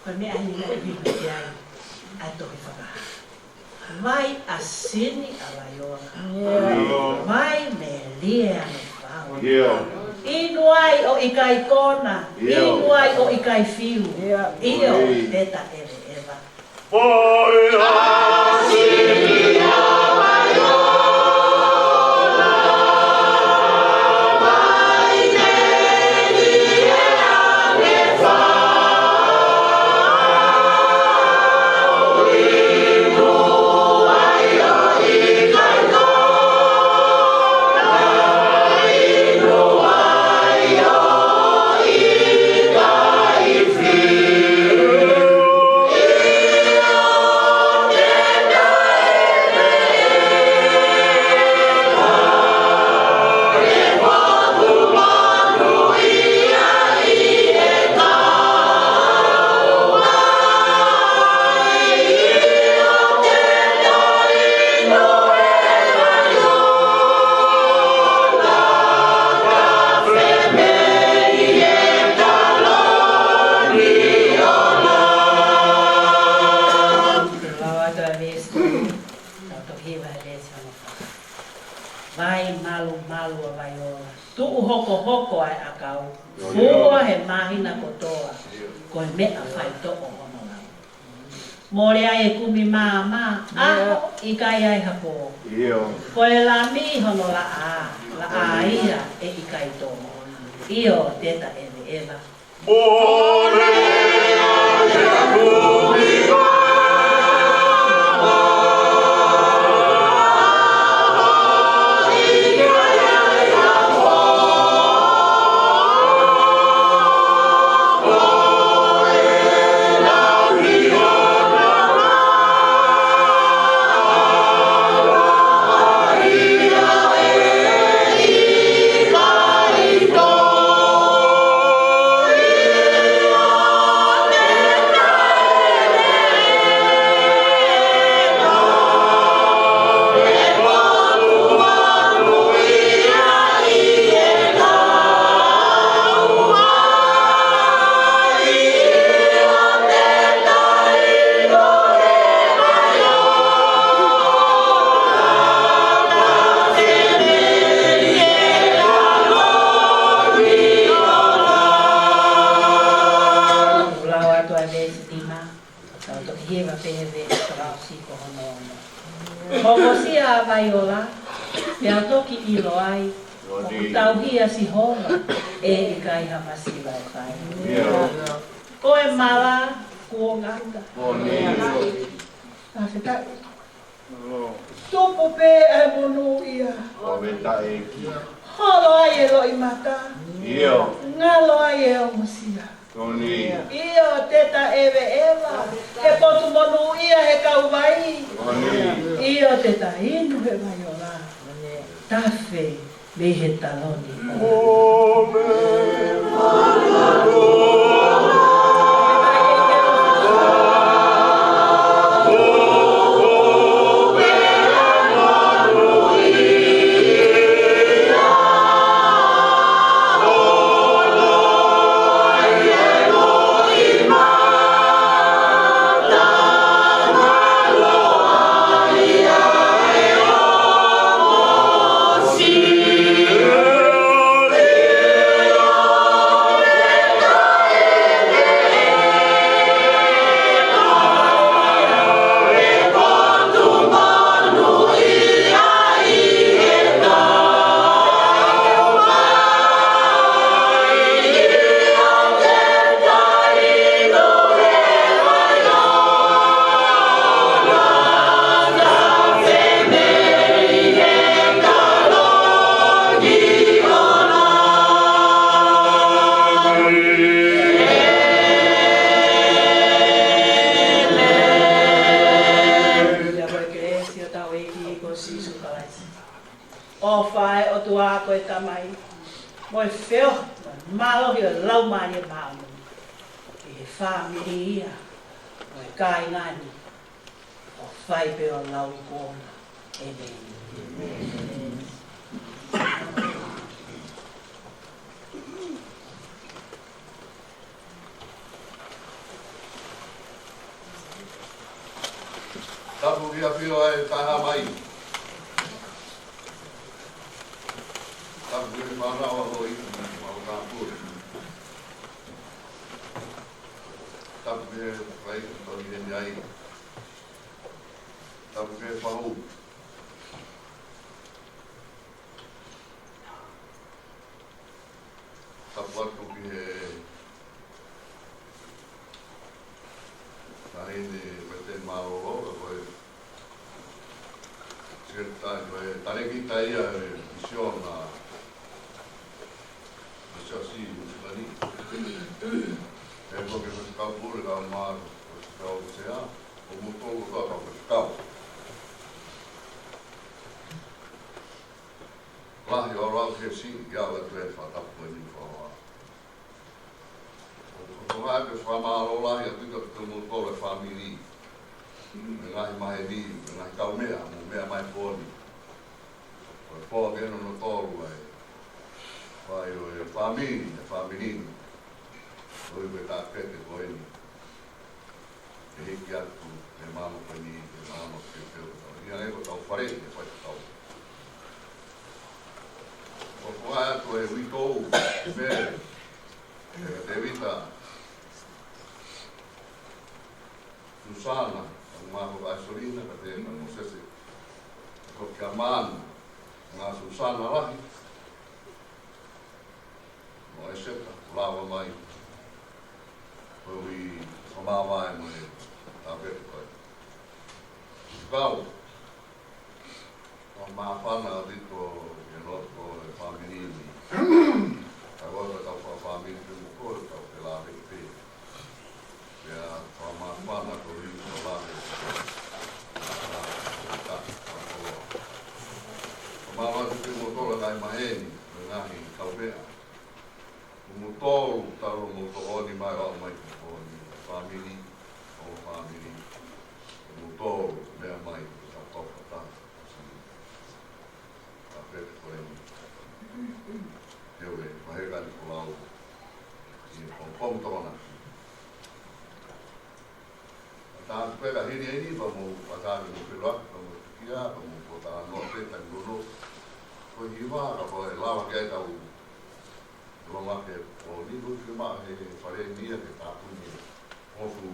Ko e meʻa ʻeni naʻe ʻuhinga ki ai ʻa e tohi Fakahā. Vai ʻa Sini ʻa Vaiola. ʻIo. Vai melie ʻa e fau. ʻIo. Inu ai ʻo ʻikai kona. ʻIo. Inu ai ʻo ʻikai fiu. ʻIo. ʻIo, ʻoi. Te ta ʻeveʻeva. Te u lau atu ʻa e veesi ko eni, tau toki hiva he veesi hono fā. Vai malumalu ʻa Vaiola, tuʻu hokohoko ʻa e ʻakau, fua he māhina kotoa, ko e meʻa faitoʻo hono lau. Mole ai e kumi maama, ʻaho ʻikai ai ha pō. ʻIo. Ko e Lami hono laʻā, laʻā ia ʻe ʻikai tō. ʻIo, te ta ʻeveʻeva. Eve, veesi tolu, veesi ko hono ono. Mo ko sia ʻa Vaiola, pea u toki ʻilo ai, ʻoku tauhi ʻa Sihova, ʻe ʻikai ha masiva ʻe fai. Ko e mala kuo ngata. Fakafetaʻi. Tupu pē ʻa e monūʻia. Holo ai e loʻimata. Ngalo ai e ongosia. ʻIo, te ta ʻeveʻeva he potu monūʻia he kauvai. ʻIo, te ta inu he vaiola. Tafe mei he taloni. Ia ko e kelesi ʻa hotau ʻEiki ko Sīsū Kalaisi, ʻofa ʻa e ʻOtua ko e Tamai, mo e feohi mo e mālohi ʻo e Laumālie Māʻoniʻoni, ʻi he fāmili ia mo e kāinga ni, ʻo fai pē ʻo lauikuonga. ʻĒmeni. Tapu ki he ʻAfio ʻa e Taʻehāmai. Tapu ki he fānau ʻa Loi, mo e fānau ʻa Pule. Tapu ki he fai, tau ni heni ai. Tapu ki he fahu. Tapu atu ki he taʻahine Palesiteni Mālōlō, ka ko e Sekelitali, ko e talēkita ia ʻo e misiona, ʻo e Siasi Nuʻusila ni. Pea ko e Faifekau Pule kae ʻumaʻā ko e Faifekau Sea, ʻo moutolu kotoa kau faifekau. Lahi ʻo lau ke si ia ʻa e tuʻu fakatapu ko eni fakahoa. ʻOku ou ʻoatu e fakamālō lahi atu kiate kimoutolu e fāmili, mo e ngaahi maheni, mo e ngaahi kaumeʻa, mo e meʻa mai pooni. Ko e pō ke no no tolu ai. Fai ʻo e fāmili, e fāmili ni. Ko e tākete ko eni. ʻE hiki atu, ʻe maama ko eni, ʻe maama ke peo ka tau. Ia ʻe ko tau fale, ʻe fai tau. ʻOku ʻoatu e uitou, Mele, ʻe Tēvita, Susana, ka mako ka Solina, ka te ka Mosese, ko kia Manu, ngā Susana lahi, mo e seta, lava mai. Ko e ui, ko māvae mo e, tā pētē koe. Kau, ʻo māfana ʻaupito ke loto e fāmili ni. Ka loto ka fa fāmili ke mo koe, kau ke lave pē. Pea fa māfana ko ri ko lave. Ka, ka, ka, ka, ka mālō atu kimoutolu ngaahi maheni, mo e ngaahi kaumeʻa. Mo moutolu, talu mo tokoni mai, ʻo mai ki tokoni, fāmili, ʻo fāmili. Mo moutolu, meʻa mai, ka tau fakataha. Ka pētē ko eni. He ue, maheka ni ko lau. ʻI he pongipongi Tokonaki. Ka tā atu pē ka hili eni, pea mou, pea tā atu mo Pela, pea mo Tukia, pea mou pōtalanoa pē, ka nono. Ko e hiva, ka ko e lava ke ai tau longa ke o ni ko ke ma he fale ni ia ke tāpuni. Ko fu.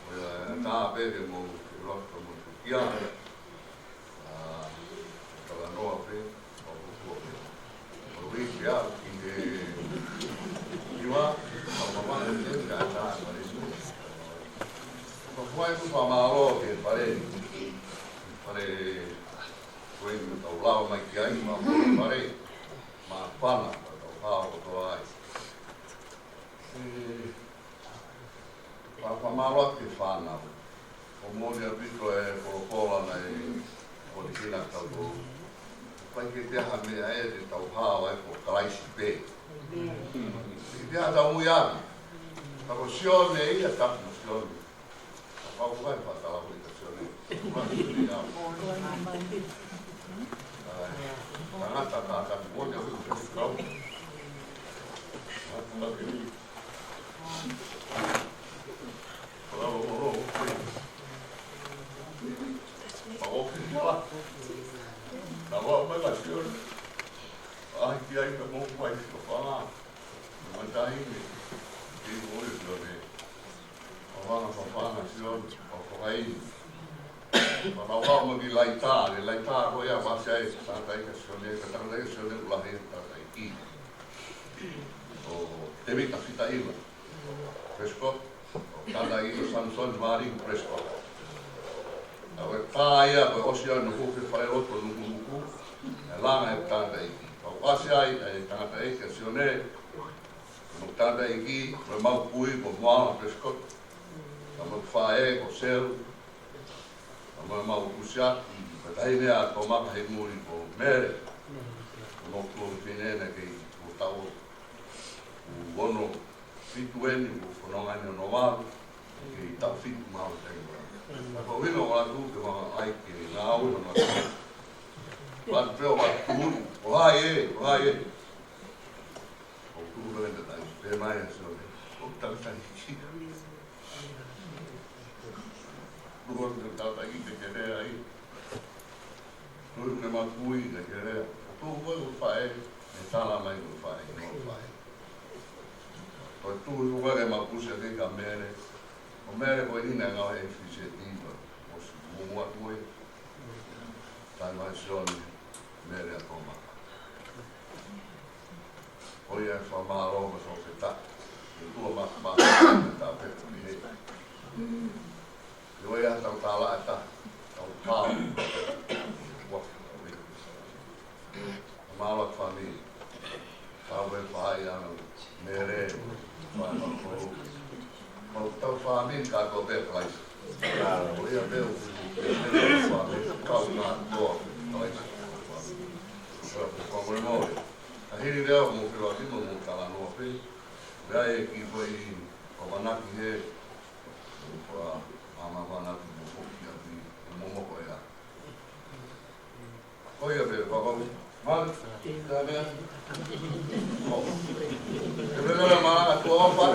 Ko ia, tā pē ke mou ke loto mo tukia. ʻA, talanoa pē, ʻo hukua pē. Ko ia pē au ki he iwa, ʻa mama e te ka tā pale. Ko kuai ku fakamālō ke pale, pale, ko e tau lau mai ki ai, ma pale, ma pana, tau hao ko ai. ʻE, fa-, fakamālō atu ki he fānau. ʻOku moʻoni ʻaupito e folofola naʻe ʻomi ki he kau tō. ʻOku ʻikai ke ʻi ai ha meʻa ʻe te tau hao ai ko Kalaisi pē. ʻIkai ke ʻi ai ha tau ui atu. Ka ko Sione ia, tapu mo Sione. Ka pau ko e fakatalanoa ʻi ka Sione. ʻAi, tangata ka ka moja hui ke kau. Ka lau ʻo ʻo. Ka ʻo ke kala. Ka lau mai ka Sione. ʻAi ki ai ka mou fai ki ka fanga. Mataʻi ni. Ki mou e Sione. Fafanga, fafanga, Sione, fafanga. Fafanga mo ki laitā, ki laitā ko ia fasi ai, tangataʻeiki Sione, ka tangataʻeiki Sione ʻoku lahi, tangataʻeiki. ʻO Tēvita Fitaiva Prescott, ʻo tangataʻeiki Samson Maring Prescott. ʻA e tā ia, ko e ʻosi ʻa e nuku ke fale loto nukunuku, ʻe langa e tangataʻeiki. ʻO fasi ai, ʻe tangataʻeiki Sione, mo tangataʻeiki, mo ʻemau kui ko Moala Prescott. Ka mo e faʻē ko Selu. Ka mo ʻemau kusiaki, ko e taʻahine ʻa Tomaka he muli ko Mele. Ko ʻemau tuofefine naʻe kei ʻo taʻu ʻe ono fitu eni, ʻo fononga eni ʻo Novalu. Kei taʻu fitu mā ʻo taʻu. Ka ko ʻuhinga ʻo atu ke manga ʻai ke ngāue ʻo ngāue. Pea pē ʻo atu, ʻo hai ē, ʻo hai ē. ʻO tuʻu pē mei taʻi, pē mai ʻa Sione. ʻO tangataʻeiki. Tuʻu pē mei taʻi ke ke lea ai. Tuʻu pē mei ʻemau kui ke ke lea. ʻO tuʻu pē ko e faʻē, ʻe tala mai ko e faʻē, ko e faʻē. ʻO tuʻu pē ko e ʻemau kusiaki ka Mele. Ko Mele ko eni naʻe ngāue he F Z D ʻo, ʻo si mumu atu ē. Taʻi mai Sione, Mele ʻa Tomaka. Ko ia e fakamālō mo e fakafetaʻi. Ke tuʻa ma, ma, ta pe ko ni he. Ko ia tau tala ata, tau tau. Ua, ua. Mālō fāmili. Tau e fai ano, Mele, fai ano ko. Mau tau fāmili ka ko pē Kalaisi. Ko ia pē ʻoku, fāmili, kau na ko Kalaisi. Ko, ko, ko, ko, ko. Ka hili leo mo ke loa ki mo mo talanoa pē. Pea ʻe ki fai, ko manaki he, ko a, a ma manaki mo ko ki a ki, mo mo ko ea. Ko ia pē, papa. Mal, tā mea. Ko. Te mea la mala, ko pa.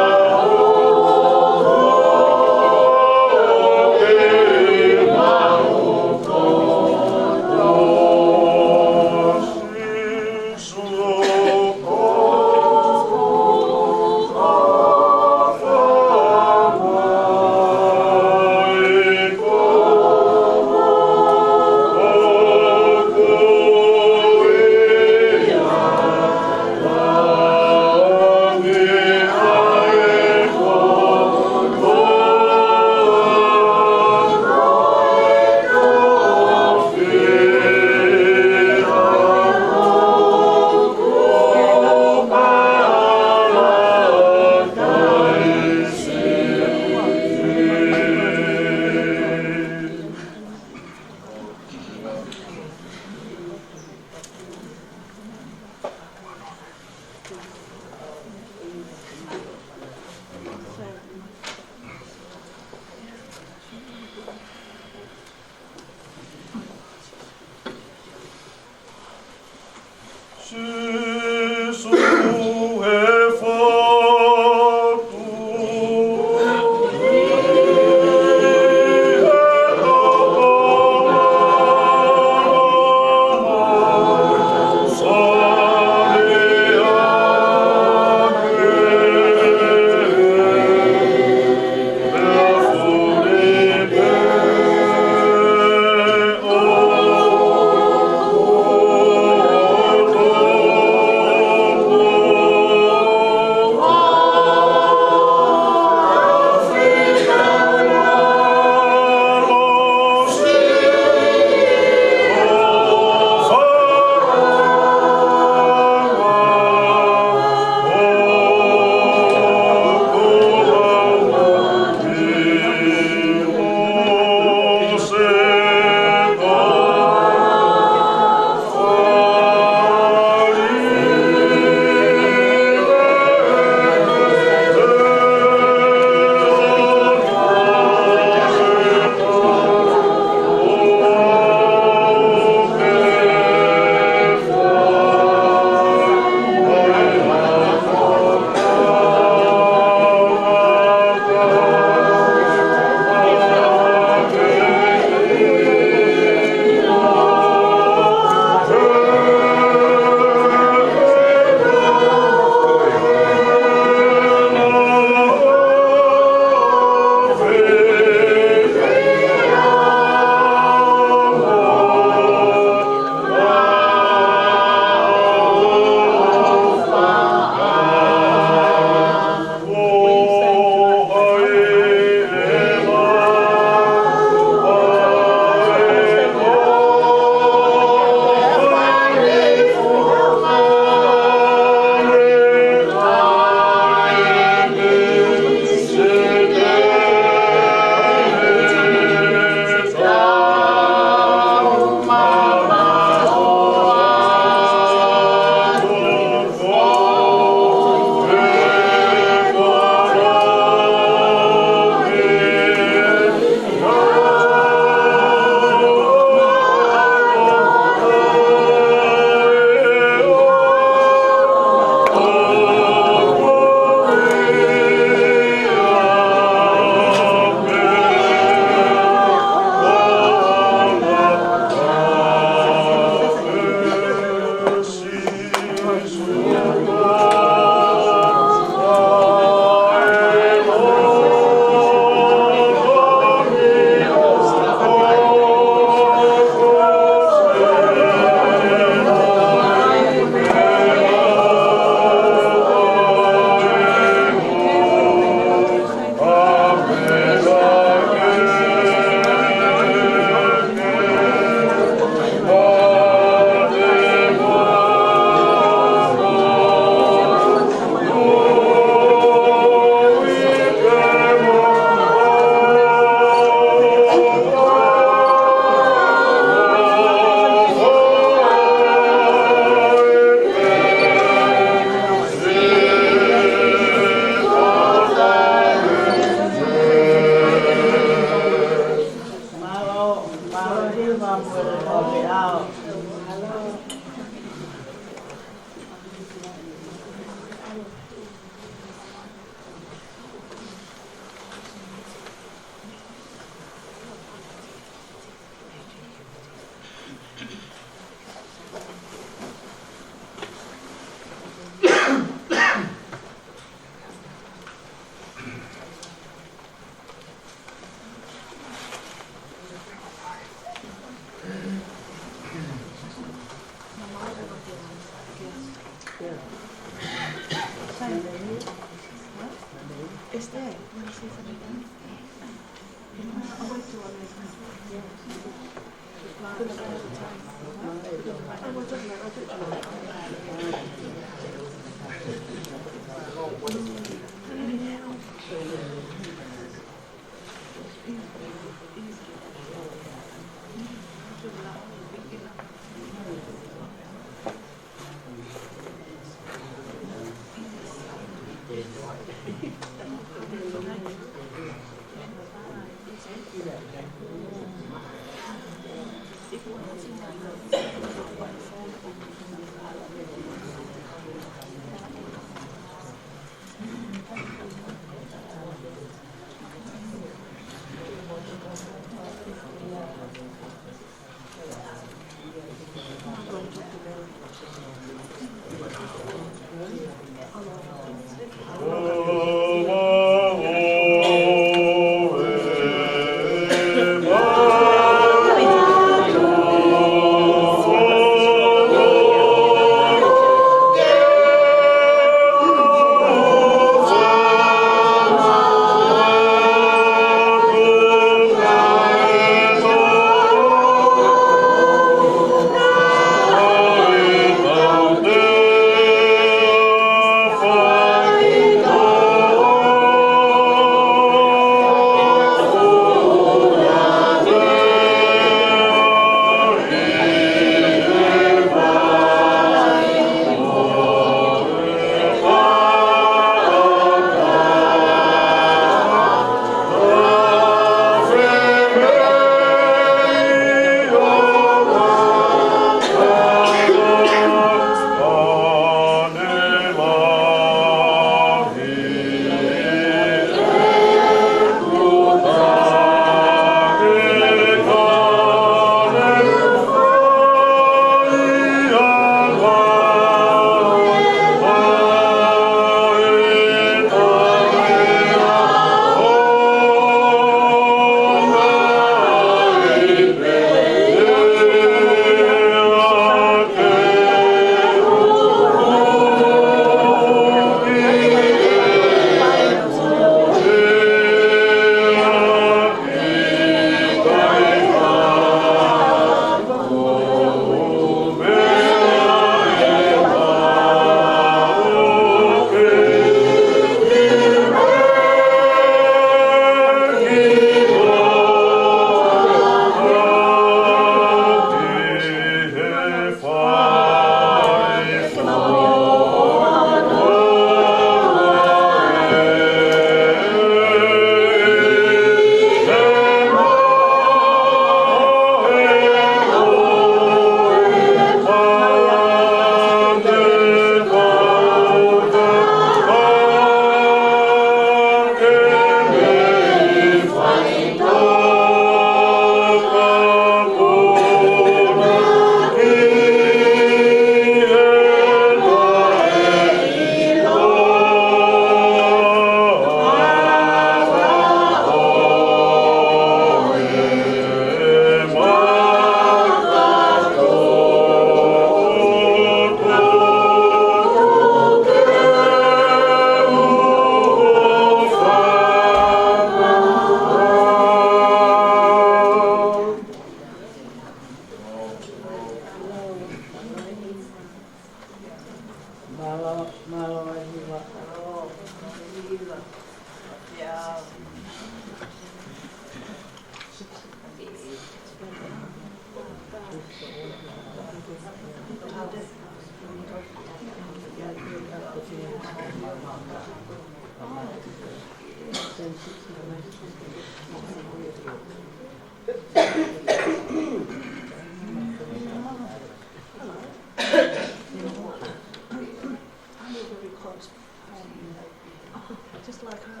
Just like her.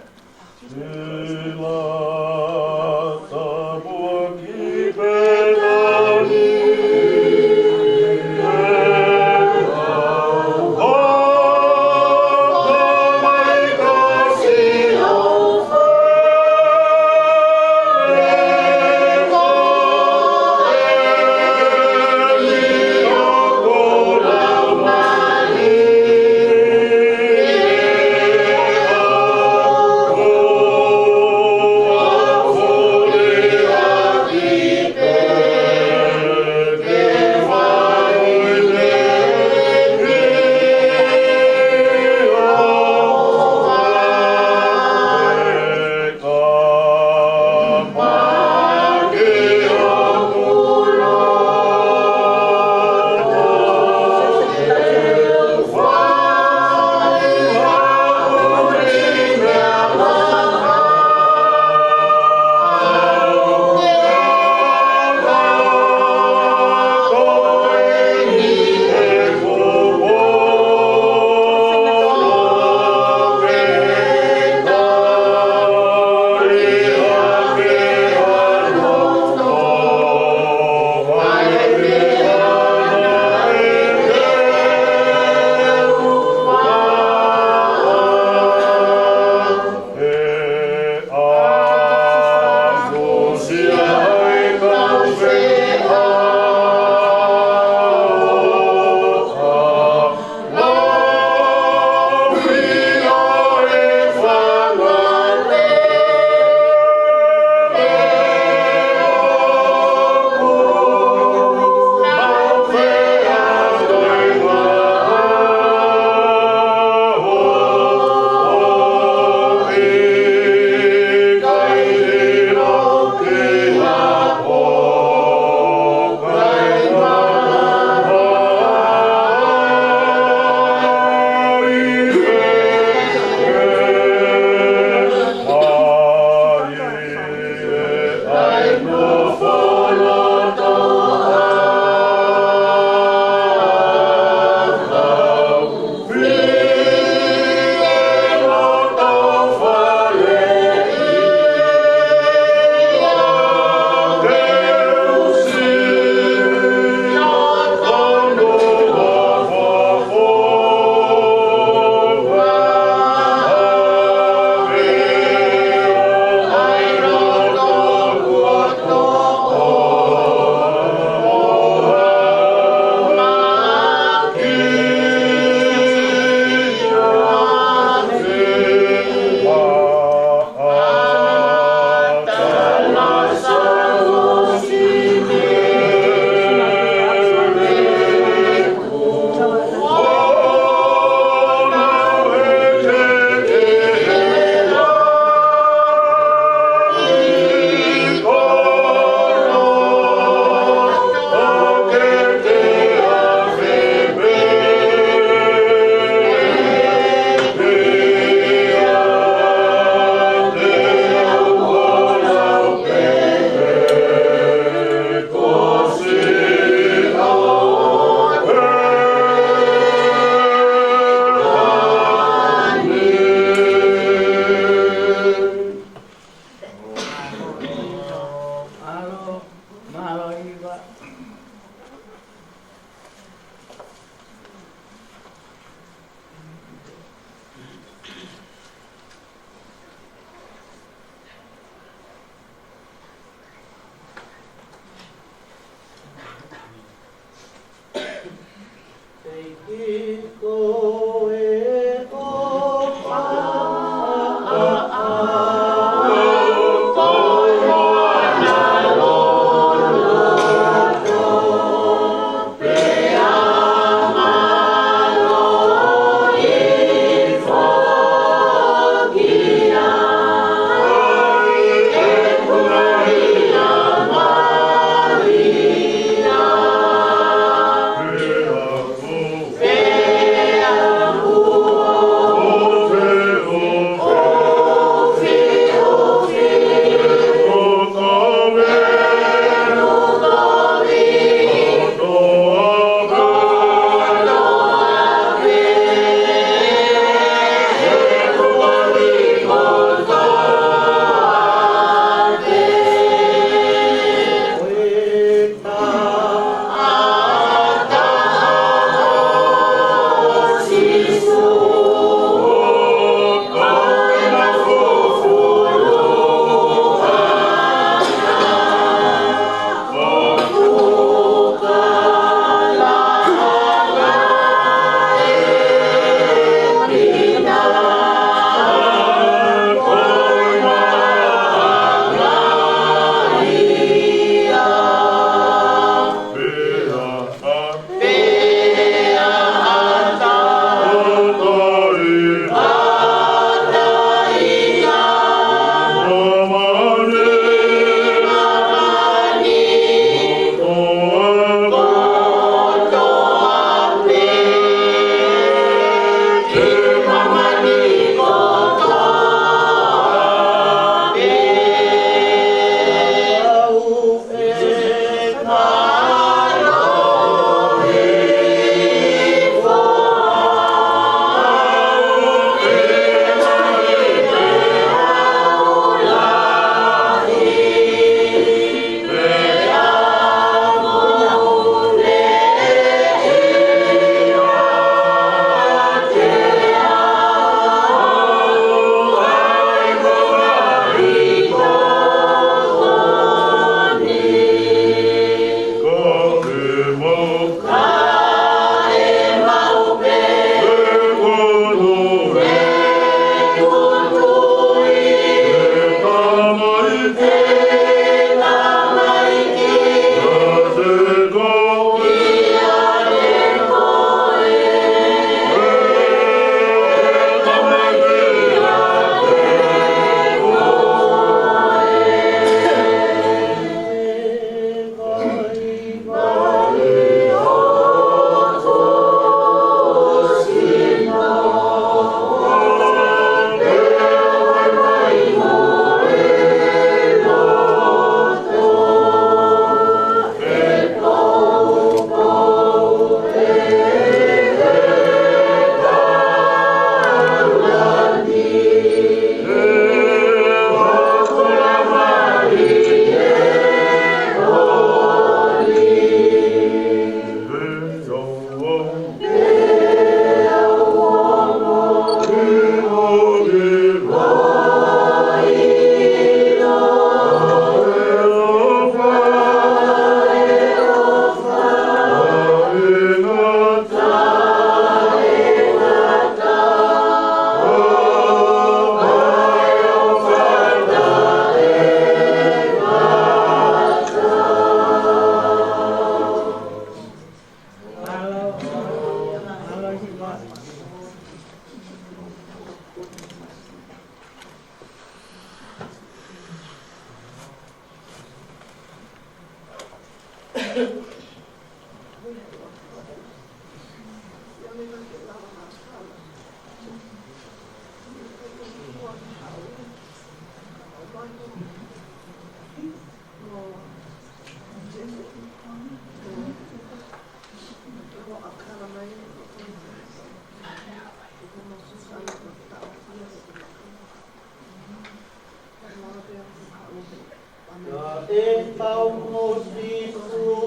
Naʻe tau mo Sīsū.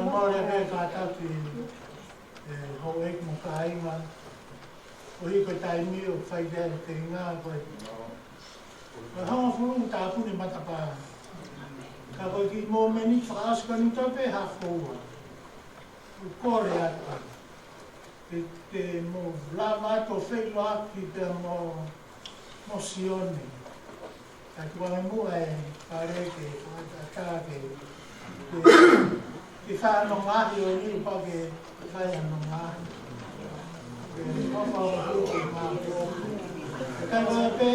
Mole pē kātaki, ē, houʻeiki mo kāinga. ʻOku ʻi ai e taimi ʻoku fai ai e feinga ko e, ko e hongofulu tāpuni matapā. Ka ko e kiʻi mōmeniti fakaʻosi ko eni toe pē haafe ua. ʻOku kole atu ke, ke mou lava atu ʻo feʻiloaki pea mo, mo Sione. Ka tuku ange muʻa e fale ke, ke, ke, ke fai hono ngaahi ʻo ni pea ke fai hono ngaahi. Ke papa o ku ke ngā. Ka ko e pē,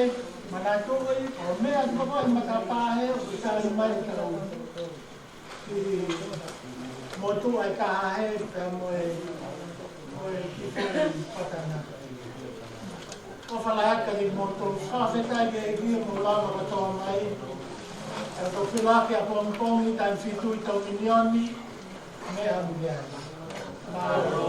manatuʻi, ʻo meʻa ko e matapā he, ʻoku tali mai e tau. Ki motu ai ka he, pea mo e, mo e ki fai patana. ʻOfa lahi atu ki motu, fakafetaʻi ki he ʻEiki mo lava ka tō mai. Ka tō fila ki a pongipongi, taimi fitu ʻi Tokinioni, meʻa mui ai. Mālō.